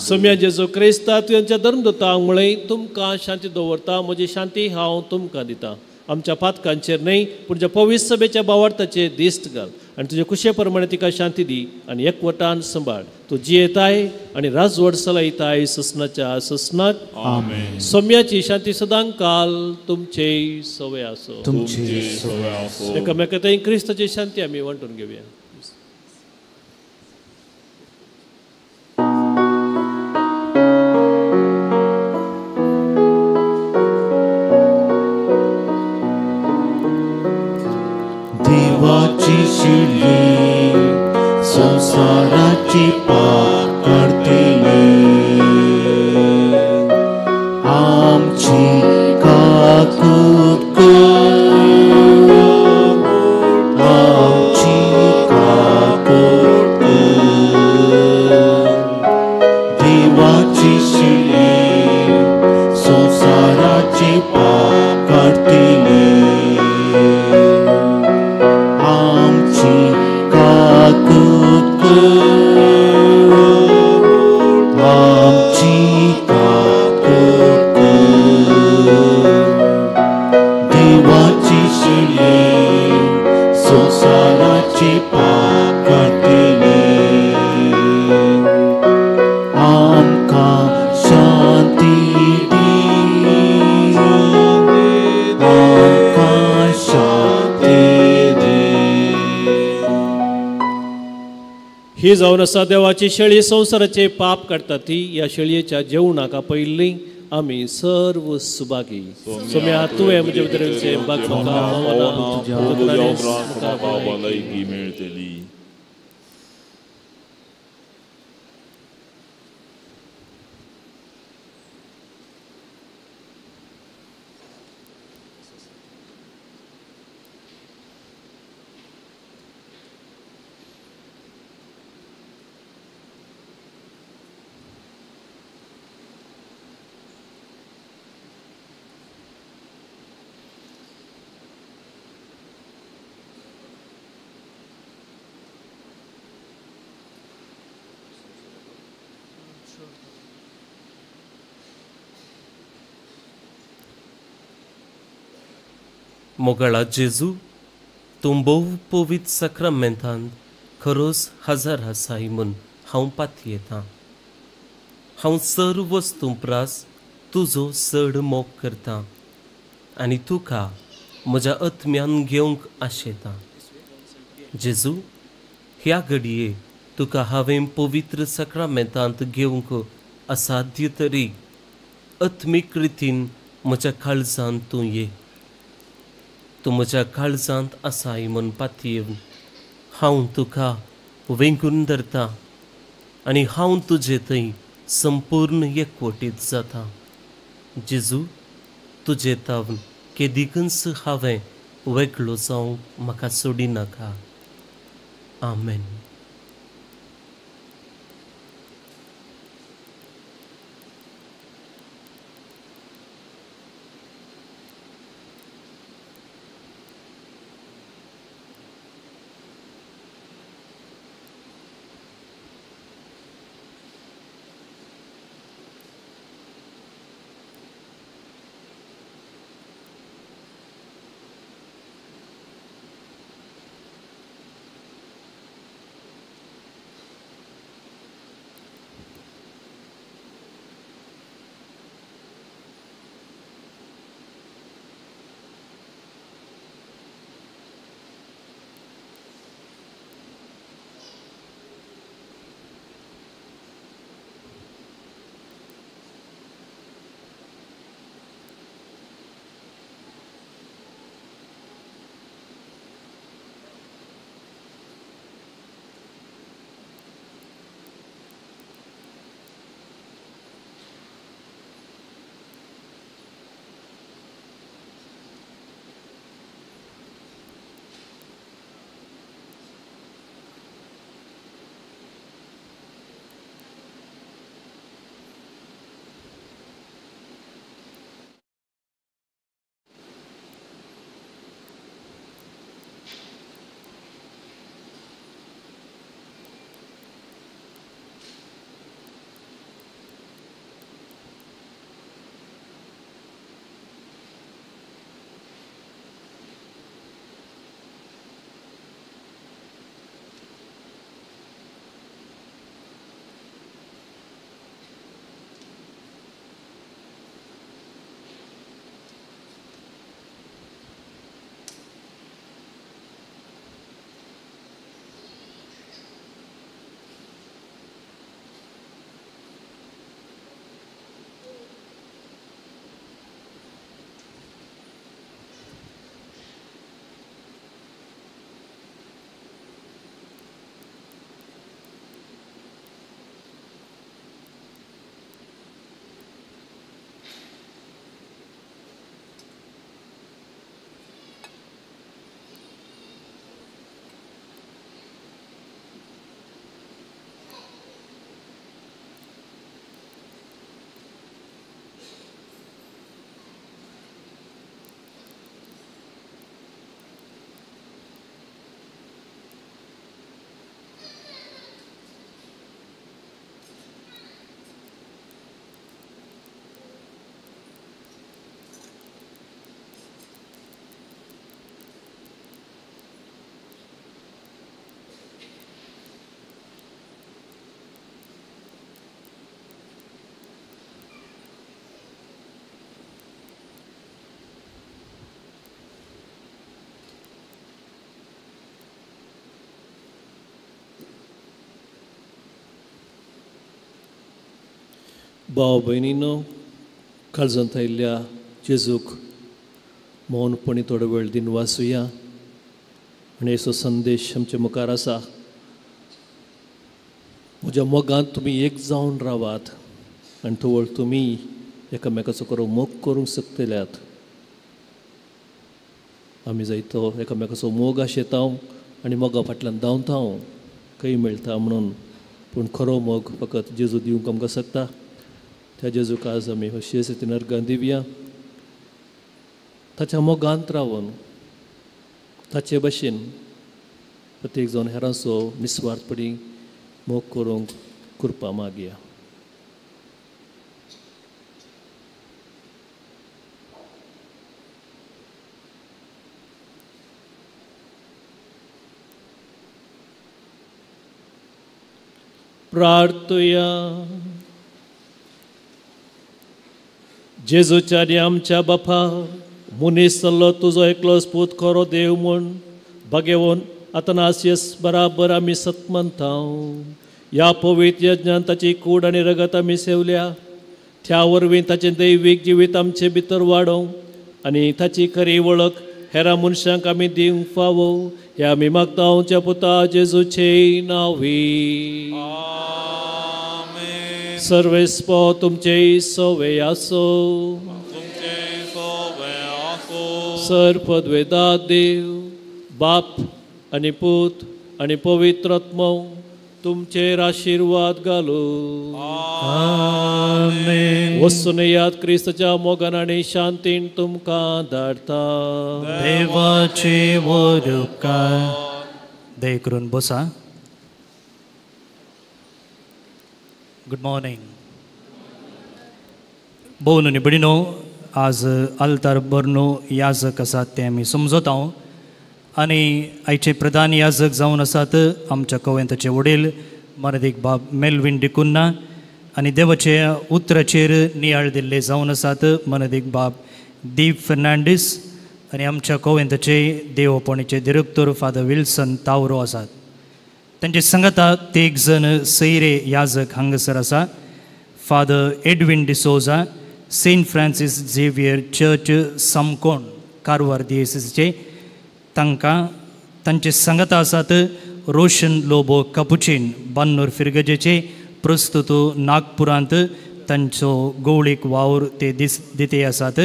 सम्या जेजू क्रिस्ता तुज्या धर्मदूतांक म्हळें तुमकां शांती दवरता, म्हजी शांती हांव तुमकां दिता. आमच्या पातकांचेर न्हय पूण ज्या पवित्र सभेच्या बावार्थाचेर दिश्ट घाल आनी तुजे कुशे प्रमाणे तिका शांती दी आनी एकवटान सांबाळ. तूं जियेताय आनी राजवट चलयताय ससनाच्या ससनाक. आमेन. सोम्याची शांती सदां काल तुमचे सवय आसो. तुमचे सवय आसो. एकामेका थंय क्रिस्ताची शांती आमी वांटून घेवया. देवाची शिली संसाराची पाप काडटली, आमची काकूट कर, आमची काकूट कर. देवाची शिली संसाराची पाप काडटली, आमची काकूट कर. देवाची शिली संसाराची पाप काडटली, आमकां शांती दी, आमकां शांती दी. ही जावन आसा देवाची शेळी संवसाराचे पाप काडटा ती. ह्या शेळयेच्या जेवणाक आपयल्ली आमी सर्व सुभागी. सोम्या तुवें म्हजे भितर येवचें बाग म्हाका फावना, भलायकी मेळटली. मोगाळा जेजू, तूं भोव पवित्र साक्रामेंतांत खरोच हजर आसाय म्हूण हांव पातयेतां. हांव सर्व वस्तूं प्रास तुजो चड मोग करतां आनी तुका म्हज्या आत्म्यान घेवंक आशेतां. जेजू, ह्या घडये तुका हांवें पवित्र साक्रामेंतांत घेवंक असाध्य तरी आत्मीक रितीन म्हज्या काळजांत तूं ये. तूं म्हज्या काळजांत आसाय म्हूण पातयेवन हांव तुका वेंगून धरता आनी हांव तुजे थंय संपूर्ण एकवटीत जाता. जेजू, तुजे तावन केदीकच हांवें वेगळो जावंक म्हाका सोडिनाका. आमेन. भाव भयणीनो, काळजांत आयिल्ल्या जेजूक मौनपणी थोडो वेळ दिन वाचुया आनी असो संदेश आमच्या मुखार आसा. म्हज्या मोगांत तुमी एक जावन रावात आनी तवळ तुमी एकामेकाचो खरो मोग करूंक शकतल्यात. आमी जायतो एकामेकाचो मोग आशेता आनी मोगा फाटल्यान धांवता खंय मेळटा म्हणून, पूण खरो मोग फकत जेजू दिवंक आमकां शकता. त्या जेजूक आज आमी अशी रितीन अर्गां दिवया. ताच्या मोगांत रावन ताचे भशेन प्रत्येक जावन हेरांचो निस्वार्थपणी मोग करूंक कृपा मागया. प्रार्थुया. जेजूच्या आनी आमच्या बापा मनीस जाल्लो तुजो एकलोच पूत खरो देव म्हूण भागेवन आतनासियस बराबर आमी सत मानता. ह्या पवित्र यज्ञान ताची कूड आनी रगत आमी सेवल्या, त्या वरवीं ताचें दैवीक जिवीत आमचे भितर वाडोवंक आनी ताची खरी वळख हेरा मनशांक आमी दिवंक फावो, हे आमी मागता आमच्या पुता जेजूचे नांवी. सर्वेस्पो तुमचे सवे आसो. सर पदवेदा देव बाप आनी पूत आनी पवित्र आत्मो तुमचेर आशिर्वाद घालू. आमेन. वचून याद क्रिस्ताच्या मोगान आनी शांतीन तुमकां धाडटा. देवाचे वर उपकार. दया करून बसा. Good morning. भोव न्हय भयणीनो, आज आल्तार बर्नो याजक आसात ते आमी समजता आनी आयचे प्रधान याजक जावन आसात आमच्या कोवेंताचे वडील मराठीक बाब मेलवीन डिकुन्ना आनी देवाच्या उतराचेर नियाळ दिल्ले जावन आसात मराठीक बाब दीप फर्नांडीस आनी आमच्या कोवेंताचे देवपणीचे डिरेक्टर फादर विल्सन तावरो आसात. तांचे सांगाता तेग जण सैरे याजक हांगासर आसा. Father Edwin D'Souza, Saint Francis Xavier church Samkon Karwar दियेसीचे, तांकां तांचे सांगाता आसात रोशन लोबो कपुचीन बान्नूर फिरगजेचे, प्रस्तुत नागपुरांत तांचो गवळीक वावर ते दीस दिते आसात.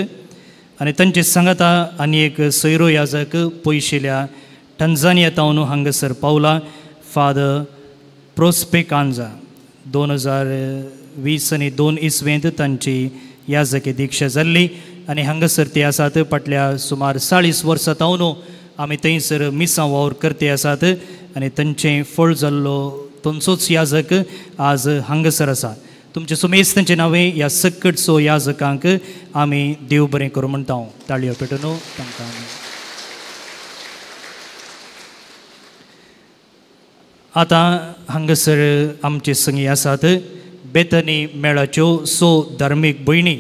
आनी तांचे सांगाता आनी एक सैरो याजक पयशिल्या टंजानिया तावन हांगासर पावला फादर प्रोस्पे कांजा. 2020 आनी 2 इसवेंत तांची याजकी दीक्षा जाल्ली आनी हांगासर ते आसात. फाटल्या सुमार 40 वर्सां तावन आमी थंयसर मिसां वावर करते आसात आनी तांचें फळ जाल्लो तांचोच याजक आज हांगासर आसा. तुमचे सुमेज तांचें नांवें ह्या सकटसो याजकांक आमी देव बरें करूं म्हणटा. ताळयो पेटून तांकां आमी आतां हांगासर आमचे संगी आसात बेतनी मेळाच्यो 6 धार्मीक भयणी.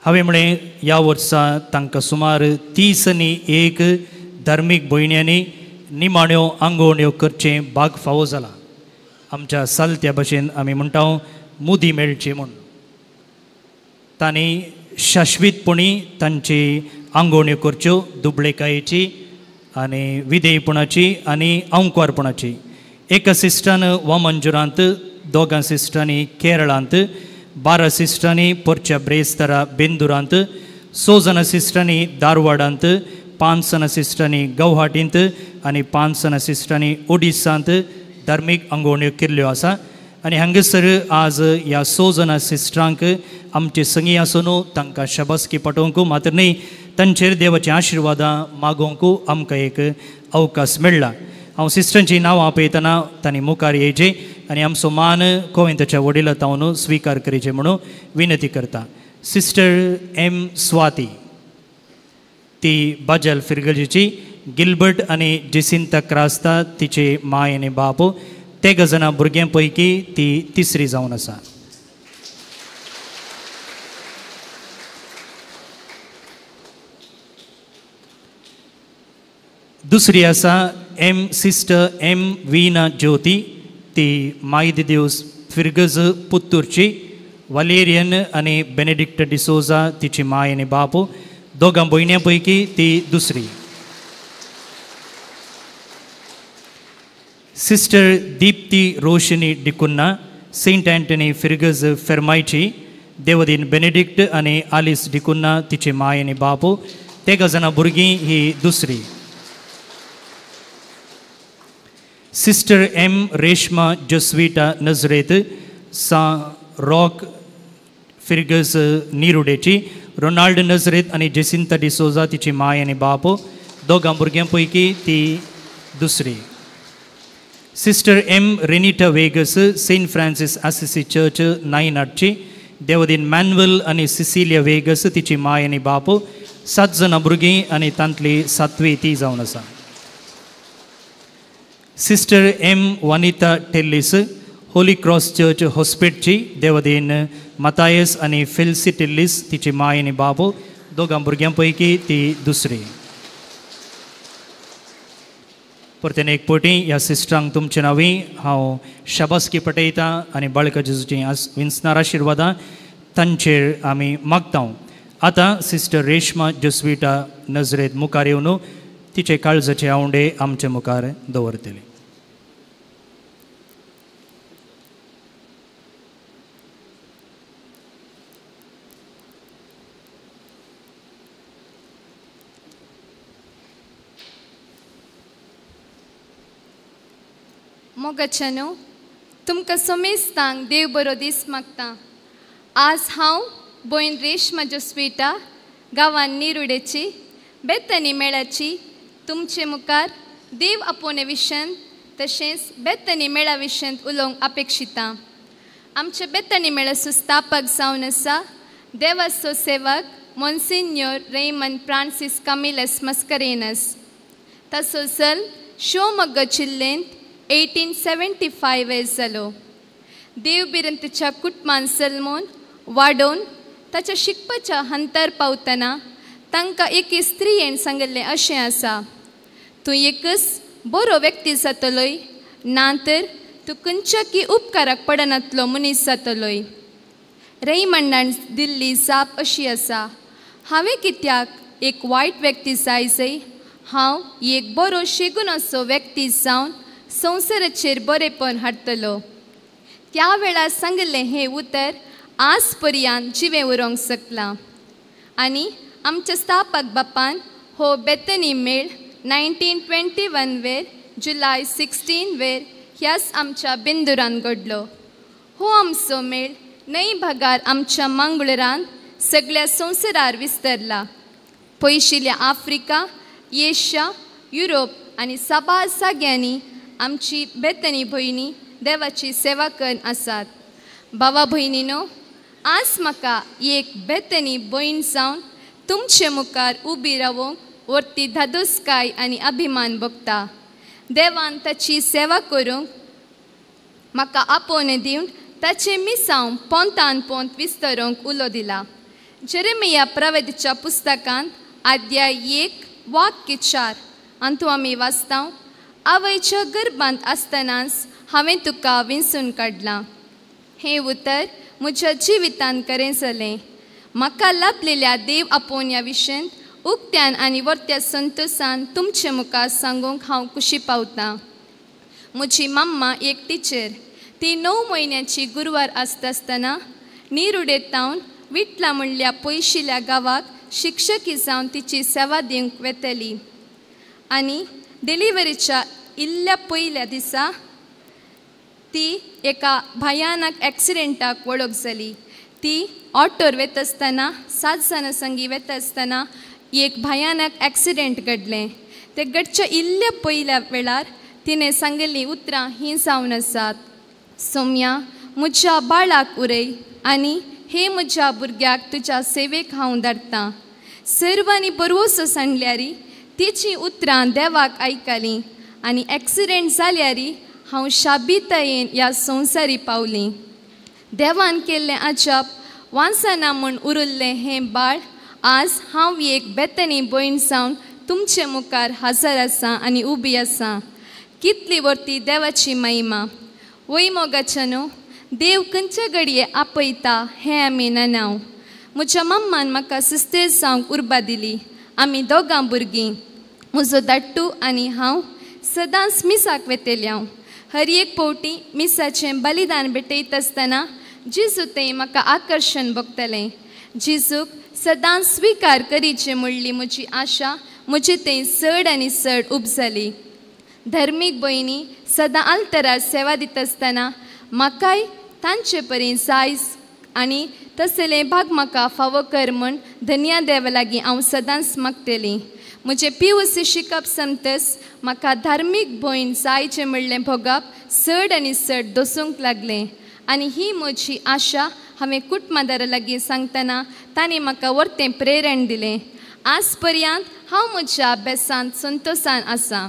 हांवें म्हळें ह्या वर्सा तांकां सुमार 31 धार्मीक भयण्यांनी निमाण्यो आंगोवण्यो करचें भाग फावो जाला. आमच्या सालत्या भशेन आमी म्हणटा मुदी मेळची म्हूण. तांणी शाश्वीतपणी तांची आंगोवण्यो करच्यो दुबळेकायेची आनी विधेयपणाची आनी अंकवारपणाची. एका सिस्टरान वामंजुरांत, 2 सिस्टरांनी केरळांत, 12 सिस्टरांनी परच्या ब्रेस्तारा बेंदुरांत, 6 जाणां सिस्टरांनी धारवाडांत, 5 जाणां सिस्टरांनी गौहाटींत आनी 5 जाणां सिस्टरांनी ओडिसांत धार्मीक आंगोवण्यो केल्ल्यो आसा. आनी हांगासर आज ह्या 6 जाणां सिस्टरांक आमचे संगी आसून तांकां शाबासकी पाठोवंक मात्र न्हय तांचेर देवाचे आशिर्वादां मागोवंक आमकां एक अवकाश मेळ्ळा. हांव सिस्टरांची नांवां पळयतना तांणी मुखार येयचें आनी आमचो मान कोवेंताच्या वडिला तावन स्विकार करचें म्हणून विनंती करता. सिस्टर एम स्वाती, ती बाजल फिरगजीची, गिलबर्ट आनी जेसिंता क्रास्ता तिचे माय आनी बाप, तेग जाणां भुरग्यां पैकी ती तिसरी जावन आसा. दुसरी आसा M sister M Veena Jyothi, ती माय दिदेवस फिरगज पुत्तूरची, वालेरियन आनी बेनेडिक्ट डिसोजा तिची माय आनी बाप, दोगां भयण्यां पैकी ती दुसरी. Sister Deepti Roshini D'Cunha, Saint Anthony फिरगज फेर्मायची, देवदीन बेनेडिक्ट आनी आलिस डिकुन्ना तिची माय आनी बाप, तेगा जाणां भुरगीं ही दुसरी. सिस्टर एम रेशमा जस्विटा नजरेत, सा रॉक फिरगज निरुडेची, रोनाल्ड नजरेत आनी जेसिंता डिसोजा तिची माय आनी बाप, दोगां भुरग्यां पैकी ती दुसरी. Sister M Renita Vegas, Saint Francis Assisi church नायनाटची, देवदीन manual आनी सिसिलिया वेगस तिची माय आनी बाप, 7 जाणां भुरगीं आनी तांतली 7वी ती जावन आसा. Sister M Vanita Tellis, holy cross church हॉस्पिटची देवदीन मतायस आनी फेल्सी टिल्लीस तिची माय आनी बाबू दोगां भुरग्यां पैकी ती दुसरी. परतेन एक पटी ह्या सिस्टरांक तुमचे नांवी हांव शाबासकी पटयतां आनी बाळका जेजूची विन्सनार आशिर्वादां तांचेर आमी मागता. आतां सिस्टर रेश्मा जोस्विटा नजरेत मुखार येवन तिचे काळजाचे आवंडे आमचे मुखार दवरतले. मोगाच्यानो, तुमकां समेस्तांक देव बरो दीस मागता. आज हांव भयण रेश्मा जोस्विटा गांवान निरुडेची बेतनी मेळाची तुमचे मुखार देव आपोवणे विशयांत तशेंच बेतनी मेळा विशयांत उलोवंक अपेक्षिता. आमचे बेतनी मेळाचो स्थापक जावन आसा देवाचो सेवक Monsignor Raymond Francis Camillus Mascarenhas. ताचो जल्म शिवमोग्गा जिल्ल्यांत 1875 वेर जालो. देवबिरंतीच्या कुटुंबान जल्मून वाडोवन ताच्या शिकपाच्या हंतार पावतना तांकां एके स्त्रियेन सांगिल्लें अशें आसा, तूं एकच बरो व्यक्ती जातलोय ना तर तूं खंयच्या की उपकाराक पडनातलो मनीस जातलोय. रेयमंडान दिल्ली जाप अशी आसा, हांवें कित्याक एक वायट व्यक्ती जाय जय, हांव एक बरो शेगून असो व्यक्ती जावन संवसाराचेर बरेपण हाडटलो. त्या वेळार सांगिल्लें हें उतर आज पर्यंत जिवें उरोंक शकलां. आनी आमच्या स्थापक बापान हो बेतनी मेळ 1921 वेर जुलय 16 वेर ह्याच आमच्या बिंदुरान घडलो. हो आमचो मेळ न्हंय भागार आमच्या मंगळूरान सगळ्या संवसारार विस्तरला. पयशिल्ल्या आफ्रिका, एशिया, युरोप आनी साबार जाग्यांनी आमची बेतनी भयणी देवाची सेवा करून आसात. बाबा भयणीनो, आज म्हाका एक बेतनी भयण जावन तुमचे मुखार उबी रावोंक वर्ती धादोसकाय आनी अभिमान भोगता. देवान ताची सेवा करूंक म्हाका आपोवणें दिवन ताचें मिसांव पोंतान पोंत विस्तरूंक उलो दिला. जेरेमिया प्रवेदीच्या पुस्तकांत अध्याय 1 वाक्य 4 अंतू आमी वाचता, आवयच्या गर्भांत आसतनाच हांवें तुका विंचून काडलां. हें उतर म्हज्या जिवितांत खरें जालें. म्हाका लाभलेल्या देव आपोवण्या विशयांत उक्त्यान आनी वर्त्या संतोसान तुमचे मुखार सांगूंक हांव खुशी पावतां. म्हजी मम्मा एक टिचर. ती 9 म्हयन्याची गुरवार आसता आसतना निरुडेतावन विटला म्हणल्या पयशिल्ल्या गांवाक शिक्षकी जावन तिची सेवा दिवंक वेतली. आनी डिलिव्हरीच्या इल्ल्या पयल्या दिसा ती एका भयानक एक्सिडेंटाक वळख जाली. ती ऑटोर वेता आसतना 7 जाणां संगी वेता आसतना एक भयानक एक्सिडेंट घडलें. ते घडच्या इल्ल्या पयल्या वेळार तिणें सांगिल्लीं उतरां हीं जावन आसात, सोम्या म्हज्या बाळाक उरय आनी हे म्हज्या भुरग्याक तुज्या सेवेक हांव धाडटां. सर्वांनी बरवसो सांडल्यारी तिचीं उतरां देवाक आयकलीं आनी एक्सिडेंट जाल्यारी हांव शाबितायेन ह्या संवसारी पावलीं. देवान केल्लें अजाप वांसना म्हूण उरिल्लें हें बाळ आज हांव एक बेतनी भयण जावन तुमचे मुखार हजर आसा आनी उबी आसा. कितली वर्ती देवाची महिमा. वय मोगाच्यानो, देव खंयचे घडये आपयता हें आमी ननाव. म्हज्या मम्मान म्हाका सिस्टर जावंक उर्बा दिली. आमी दोगां भुरगीं, म्हजो धाडटू आनी हांव सदांच मिसाक वेतेली. हांव हर एक फावटी मिसाचें बलिदान भेटयत आसतना जेजू थंय म्हाका आकर्शण भोगतलें. जेजूक सदांच स्विकार करीचे म्हणली म्हजी आशा म्हजे थंय चड आनी चड उपजाली. धर्मीक भयणी सदां आल्तरार सेवा दिता आसतना म्हाकाय तांचे परी जायज आनी तसलें भाग म्हाका फावो कर म्हूण धन्या देवा लागीं हांव सदांच मागतलीं. म्हजें PUC शिकप समतस म्हाका धार्मीक भयण जायचें म्हणलें भोगप चड आनी चड दसूंक लागलें. आनी ही म्हजी आशा हांवें कुटुंबादारा लागीं सांगतना तांणी म्हाका वर्तें प्रेरण दिलें. आज पर्यंत हांव म्हज्या अभ्यासांत संतोसान आसा.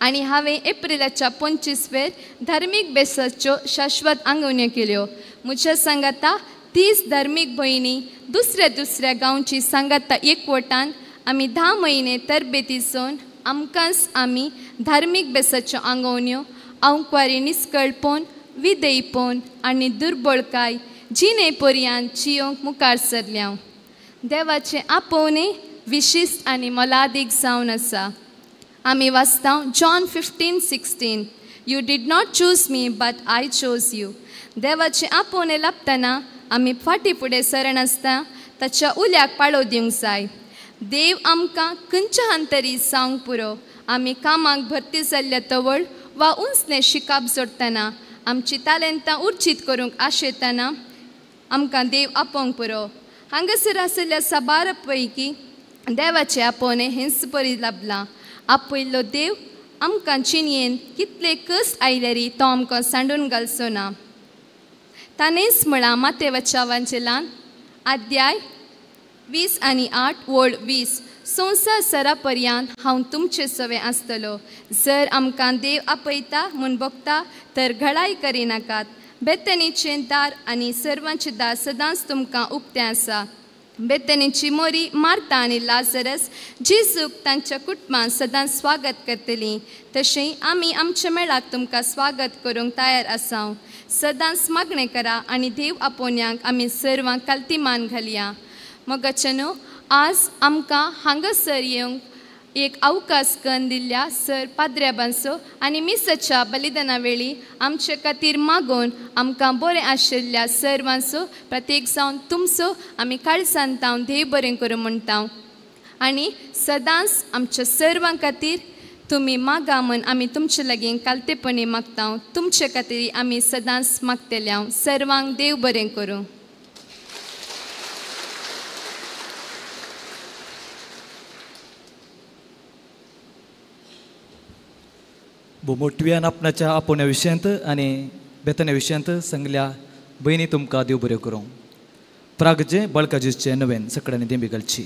आनी हांवें एप्रिलाच्या 25वेर धार्मीक बेसाच्यो शाश्वत आंगवण्यो केल्यो. म्हज्या सांगाता 30 धार्मीक भयणी दुसऱ्या दुसऱ्या गांवची सांगाता एकवटान आमी 10 म्हयने तरबेती जावन आमकांच आमी धार्मीक बेसाच्यो आंगवण्यो आंकवारी निस्कळपण, विदेयपण आनी दुर्बळकाय जिणे पर्यांत जियोंक मुखार सरल्या. देवाचें आपोवणें विशिश्ट आनी मोलादीक जावन आसा. आमी वाचता John 15:16, you did not choose me but I chose you. देवाचें आपोवणें लाबतना आमी फाटीं फुडें सरनासतना ताच्या उल्याक पाळो दिवंक जाय. देव आमकां खंयच्या तरी जावंक पुरो. आमी कामाक भरती जाल्ल्या तवळ वा उंचलें शिकाप जोडटना, आमची तालेंतां उर्जीत करूंक आशेतना आमकां देव आपोवंक पुरो. हांगासर आशिल्ल्या साबार पैकी देवाचें आपोवणें हेंच परी लाबलां. आपयल्लो देव आमकां जिणेंत कितले कश्ट आयल्यारी तो आमकां सांडून घालचो ना. ताणेंच म्हळां मातेवाच्या वांजेलान अध्याय 20:8-20, संवसार सरा पर्यंत हांव तुमचे सवें आसतलो. जर आमकां देव आपयता म्हूण भोगता तर घडाय करिनाकात. बेतनीचें दार आनी सर्वांचें दार सदांच तुमकां उक्तें आसा. बेतनीची मोरी मार्ता आनी लाजरस जेजूक तांच्या कुटुंबान सदांच स्वागत करतलीं. तशें आमी आमच्या मेळाक तुमकां स्वागत करूंक तयार आसा. सदांच मागणें करा आनी देव आपोवण्याक आमी सर्वांक कालती मान घालया. मोगाच्यानो, आज आमकां हांगासर येवंक एक अवकाश करून दिल्ल्या सर पाद्र्याबांचो आनी मिसाच्या बलिदाना वेळी आमचे खातीर मागून आमकां बरें आशिल्ल्या सर्वांचो प्रत्येक जावन तुमचो आमी काळजान तावन देव बरें करूं म्हणटा. आनी सदांच आमच्या सर्वां खातीर तुमी मागा म्हूण आमी तुमचे लागीं कालतेपणी मागता. तुमचे खातीर आमी सदांच मागतले. सर्वांक देव बरें करूं. मोटव्यान आपणाच्या आपोवण्या विशयांत आनी बेतन्या विशयांत सांगल्या भयणी तुमकां देव बऱ्यो करूं. प्रागजे बळकाजीचे नवेन सगळ्यांनी देंबी घालची.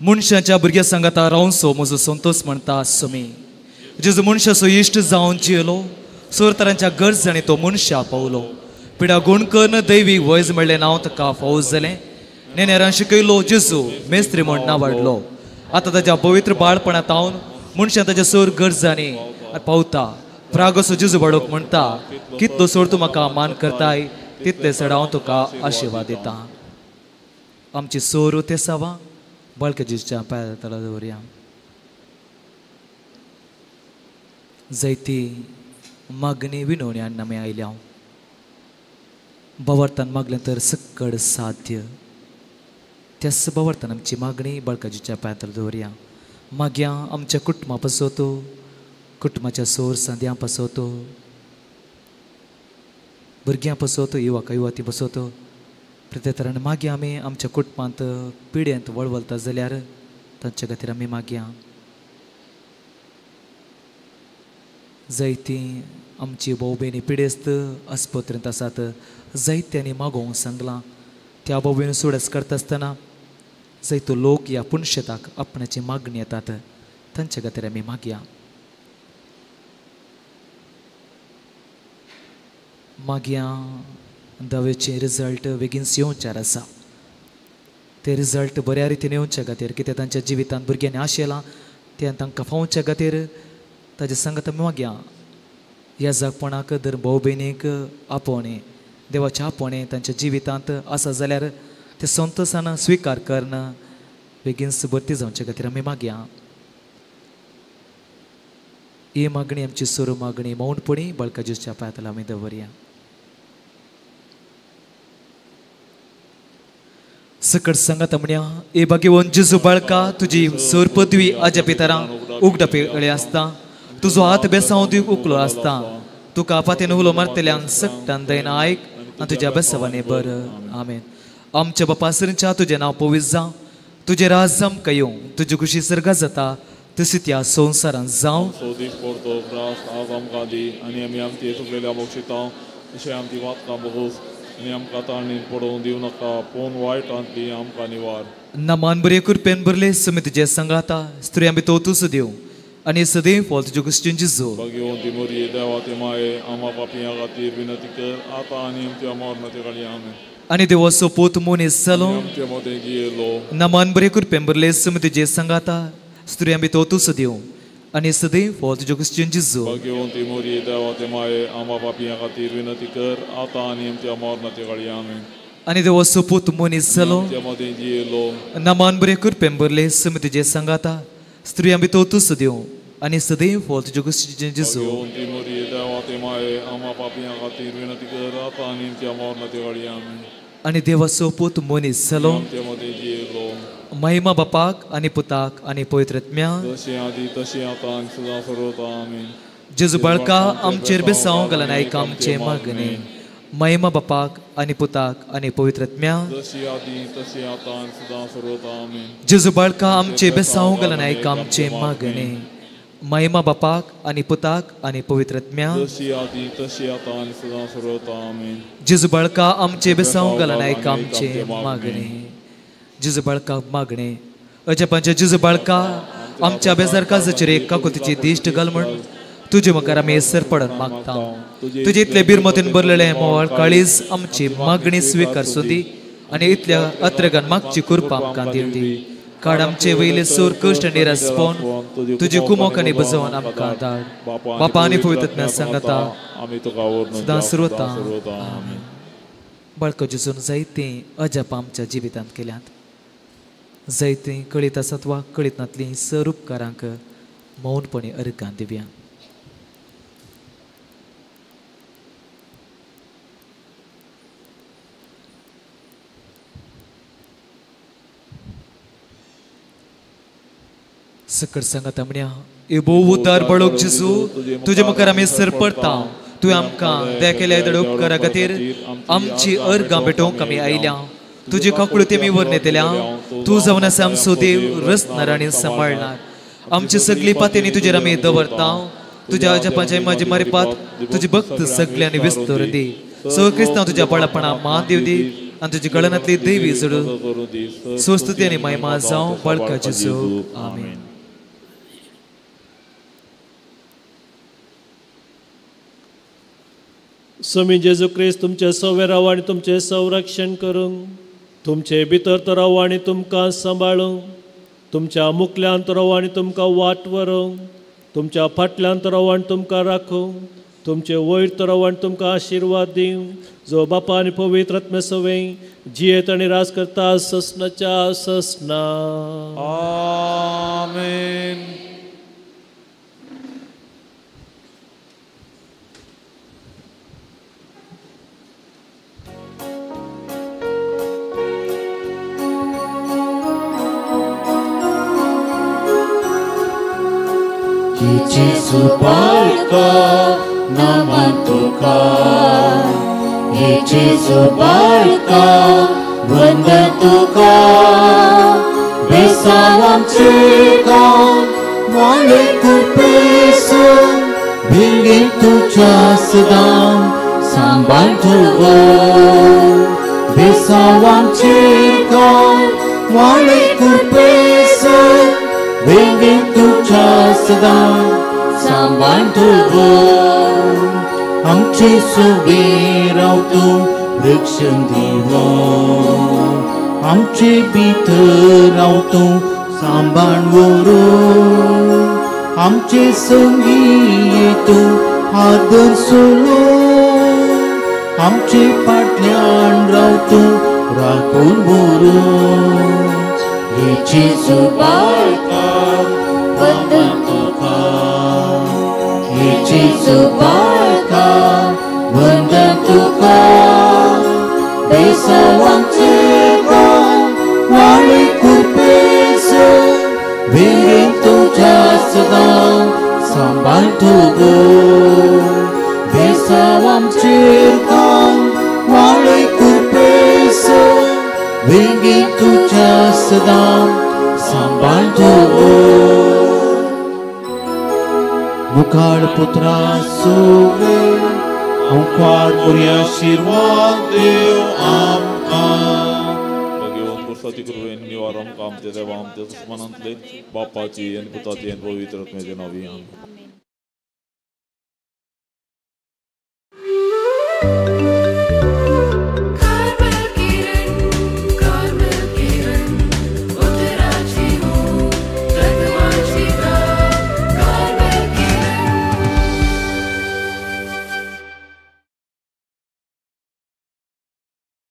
मनशाच्या भुरग्या सांगाता रावनसो म्हजो संतोष म्हणटा समी. जेजू मनशाचो इश्ट जावन जियेलो, सोरतरांच्या गरजांनी तो मनशा पावलो. पिडा गुण करून दैवी वैज म्हणलें नांव ताका फावज जालें. नेनेरान शिकयलो जेजू मेस्त्री म्हण नांव वाडलो. आतां ताच्या पवित्र बाळपणांत हांव मनशान ताच्या सोर गरजांनी पावता. प्रागसो जेजू बाळोक म्हणटा, कितलो सोर तूं म्हाका मान करताय तितले चड हांव तुका आशिर्वाद दिता. आमची सोर ते सावा बाळके जेजूच्या पांया तला दवरया. जैती मागणी विनवणी आनी आमी आयल्या. बावरतान मागलें तर सक्कड साध्य. त्याच बावरतान आमची मागणी बाळकाजीच्या पांयार दवरया. मागया आमच्या कुटुंबा पासत, कुटुंबाच्या सोर सांद्यां पासत, भुरग्यां पासत, युवक युवती पासत. प्रत्येक मागया आमी आमच्या कुटुंबांत पिड्यांत वळवळता जाल्यार तांच्या खातीर आमी मागया. जायतीं आमची भाव भयणी पिडेस्त आस्पत्रेंत आसात, जायत्यांनी मागोवंक सांगलां. त्या भाव भयणी सुडस करता आसतना जायतो लोक ह्या पुनशेताक आपणाची मागणी येतात, तांच्या खातीर आमी मागया. मागया दवेचे रिजल्ट बेगीन येवच्यार आसा, ते रिजल्ट बऱ्या रितीन येवच्या खातीर, कित्याक तांच्या जिवितांत भुरग्यांनी आशेलां तें तांकां फावच्या खातीर ताजे सांगत आमी मागया. ह्या जागपणाक दर भाव भयणीक आपोवणें, देवाचें आपोवणें तांच्या जिवितांत आसा जाल्यार ते संतोशान स्विकार करून बेगीन भरती जावचे खातीर आमी मागया. ही मागणी आमची सुरू मागणी मौनपणी बाळकाजीच्या पांयातला आमी दवरया. सकट सांगात म्हणया, ए भाग्यवंत जेजू बाळका, तुजी सोर पदवी आज्या पितरां उगडा पेळे आसता, तुजो हात बेसांव दिवंक उकलो आसता. तुका फातीन उलो मारतल्यांक सक्तान दयन आयक आनी तुज्या बेसावांनी बर. आमेन. आमच्या बापा सरींच्या तुजें नांव पवित्र जावं, तुजें राज आमकां येवं, तुजी खुशी सर्गा जाता तशी त्या संवसारांत जावं. आज आमकां दी आनी आमी आमची चुकलेल्या बक्षिता तशें आमची वातकां बगूस आनी आमकां ताणीन पडोवन दिवं नाका, पूण वायटांतली आमकां निवार. नमान बरे कृपेन भरले समी तुजे सांगाता, स्त्रियां भितर तूं देव आनी सदैव फॉल तुज्यो क्रिश्चन जेजू. भाग्यवंती मरिये देवाचे माये, आमा पापयां खातीर विनंती कर आतां आनी आमच्या मरणाच्या काळी. आमेन. आनी देवाचो पूत मनीस जालो, आमचे मदें जियेलो. नमान बरे कृपेन भरले समी तुजे सांगाता, स्त्रियां भितर तूं देव आनी सदैव फॉल तुज्यो क्रिश्चन जेजू. भाग्यवंती मरिये देवाचे माये, आमा पापयां खातीर विनंती कर आतां आनी आमच्या मरणाच्या काळी. आमेन. आनी देवाचो पूत मनीस जालो, आमचे मदें जियेलो. नमान बरे कृपेन भरले समी तुजे सांगाता, स्त्रियां भितर तूं देव आनी सदैव फॉल तुज्यो क्रिश्चन जेजू. भाग्यवंती मरिये देवाचे माये, आमा पापयां खातीर विनंती कर आतां आनी आमच्या मरणाच्या काळी. आमेन. आनी देवाचो पूत मनीस जालो, आमचे मदें जियेलो. महिमा बापाक आनी पुताक आनी पवित्र आत्म्याक, जशें आदी तशें आतां आनी सदां सर्वता. आमेन. जेजू बाळका आमचेर बेसांव घालून आयक आमचें मागणें. महिमा बापाक आनी पुताक आनी पवित्र आत्म्याक, जशी आदी तशें आतां आनी सदां सर्वता. आमेन. जेजू बाळका आमचें बेसांव घालून आयक आमचें मागणें. महिमा बापाक आनी पुताक आनी पवित्र आत्म्याक, जशी आदी तशी आतां आनी सदां सर्वता. आमेन. जेजू बाळका आमचें बेसांव घालून आयक आमचें मागणें. जेजू बाळका मागणें. अजापांच्या जेजू बाळका आमच्या बेजार काजाचेर एक काकुतीची दिश्ट घाल म्हण तुजे मुखार आमी सरपडून मागता. तुजे इतले बिरमतीन भरलेलें मोवाळ काळीज आमची मागणी स्विकार सुदी आनी इतल्या अत्रगान मागची कृपा आमकां दिवं दी. काड आमचे वयले सूर कश्ट निरास पळोवन तुजी कुमोक आनी बजोवन आमकां धाड. बापा आनी पवित्र आत्म्या सांगाता सदां सर्वता. आमेन. बाळका जेजून जायतीं अजापां आमच्या जिवितांत केल्यांत, जायतीं कळीत आसात वा कळीत नातलीं सर उपकारांक मौनपणी अर्घां दिवया. सकट सांगाता म्हणया, ए भोव उदार बाळक जेजू, तुजे मुखार आमी सरपडटा. तुवें आमकां दया केल्या येदोळ उपकारा खातीर आमची अर्घां भेटोवंक आमी आयल्या. तुजी काकुळटी आमी वर्णयतल्या. तूं जावन आसा आमचो देव, रचणार आनी सांबाळणार. आमची सगळी पातेनी तुजेर आमी दवरता. तुज्या अजापाच्या म्हाजे मारिपात तुजी भक्त सगळ्यांनी विस्तर दी. सगळं क्रिस्तांव तुज्या बाळपणा मान दिवं दी आनी तुजी गळनांतली देवी जोडू स्वस्थती आनी महिमा जावं बाळका जेजू. आमेन. स्वामी जेजू क्रिस्त तुमचे सवे राव आनी तुमचें संरक्षण करूंक, तुमचे भितर तो राव आनी तुमकां सांबाळूंक, तुमच्या मुखल्यान तो राव आनी तुमकां वाट व्हरूंक, तुमच्या फाटल्यान तो राव आनी तुमकां राखूंक, तुमचे वयर तो राव आनी तुमकां आशिर्वाद दिवं, जो बापा आनी पवित्र आत्म्या सवें जियेत आनी राज करता ससनाच्या ससना. आमेन. जेजू बाळका नमन तुका, हे जेजू बाळका वंदन तुका. बेसांव आमचें गांव मोले कृपेसून भिंगीन तुज्या सदां सांबाळ दवर. बेसांव आमचें गांव मोले कृपेसून भिंगीन तुज्या सदां सांबाळ दवर. आमचे सुवे राव तूं रक्षण दिवन, आमचे भितर राव तूं सांबाळ व्हरूं, आमचे संगी तूं आदर सोलो, आमचे फाटल्यान राव तूं राखून व्हरूं. हे जेजू बाळका वंदन तुका, हे जेजू बाळका वंदन तुका. बेसांव आमचें गांव वाळे कृपेसून भिंगीन तुज्या सदां सांबाळ दवर. बेसांव आमचें गांव वाळे कृपेसून भिंगीन तुज्या सदां सांबाळ दवर. मुखार पुत्रा सुवे हांव आंकवार मोरी आशिर्वाद देव आमकां. भगवंत पुरसाची कृपेन निवार आमकां आमच्या देवा आमच्या दुस्मानांतले बापाची आनी पुताची आनी पवित्र आत्म्याच्या नांवी. आमेन.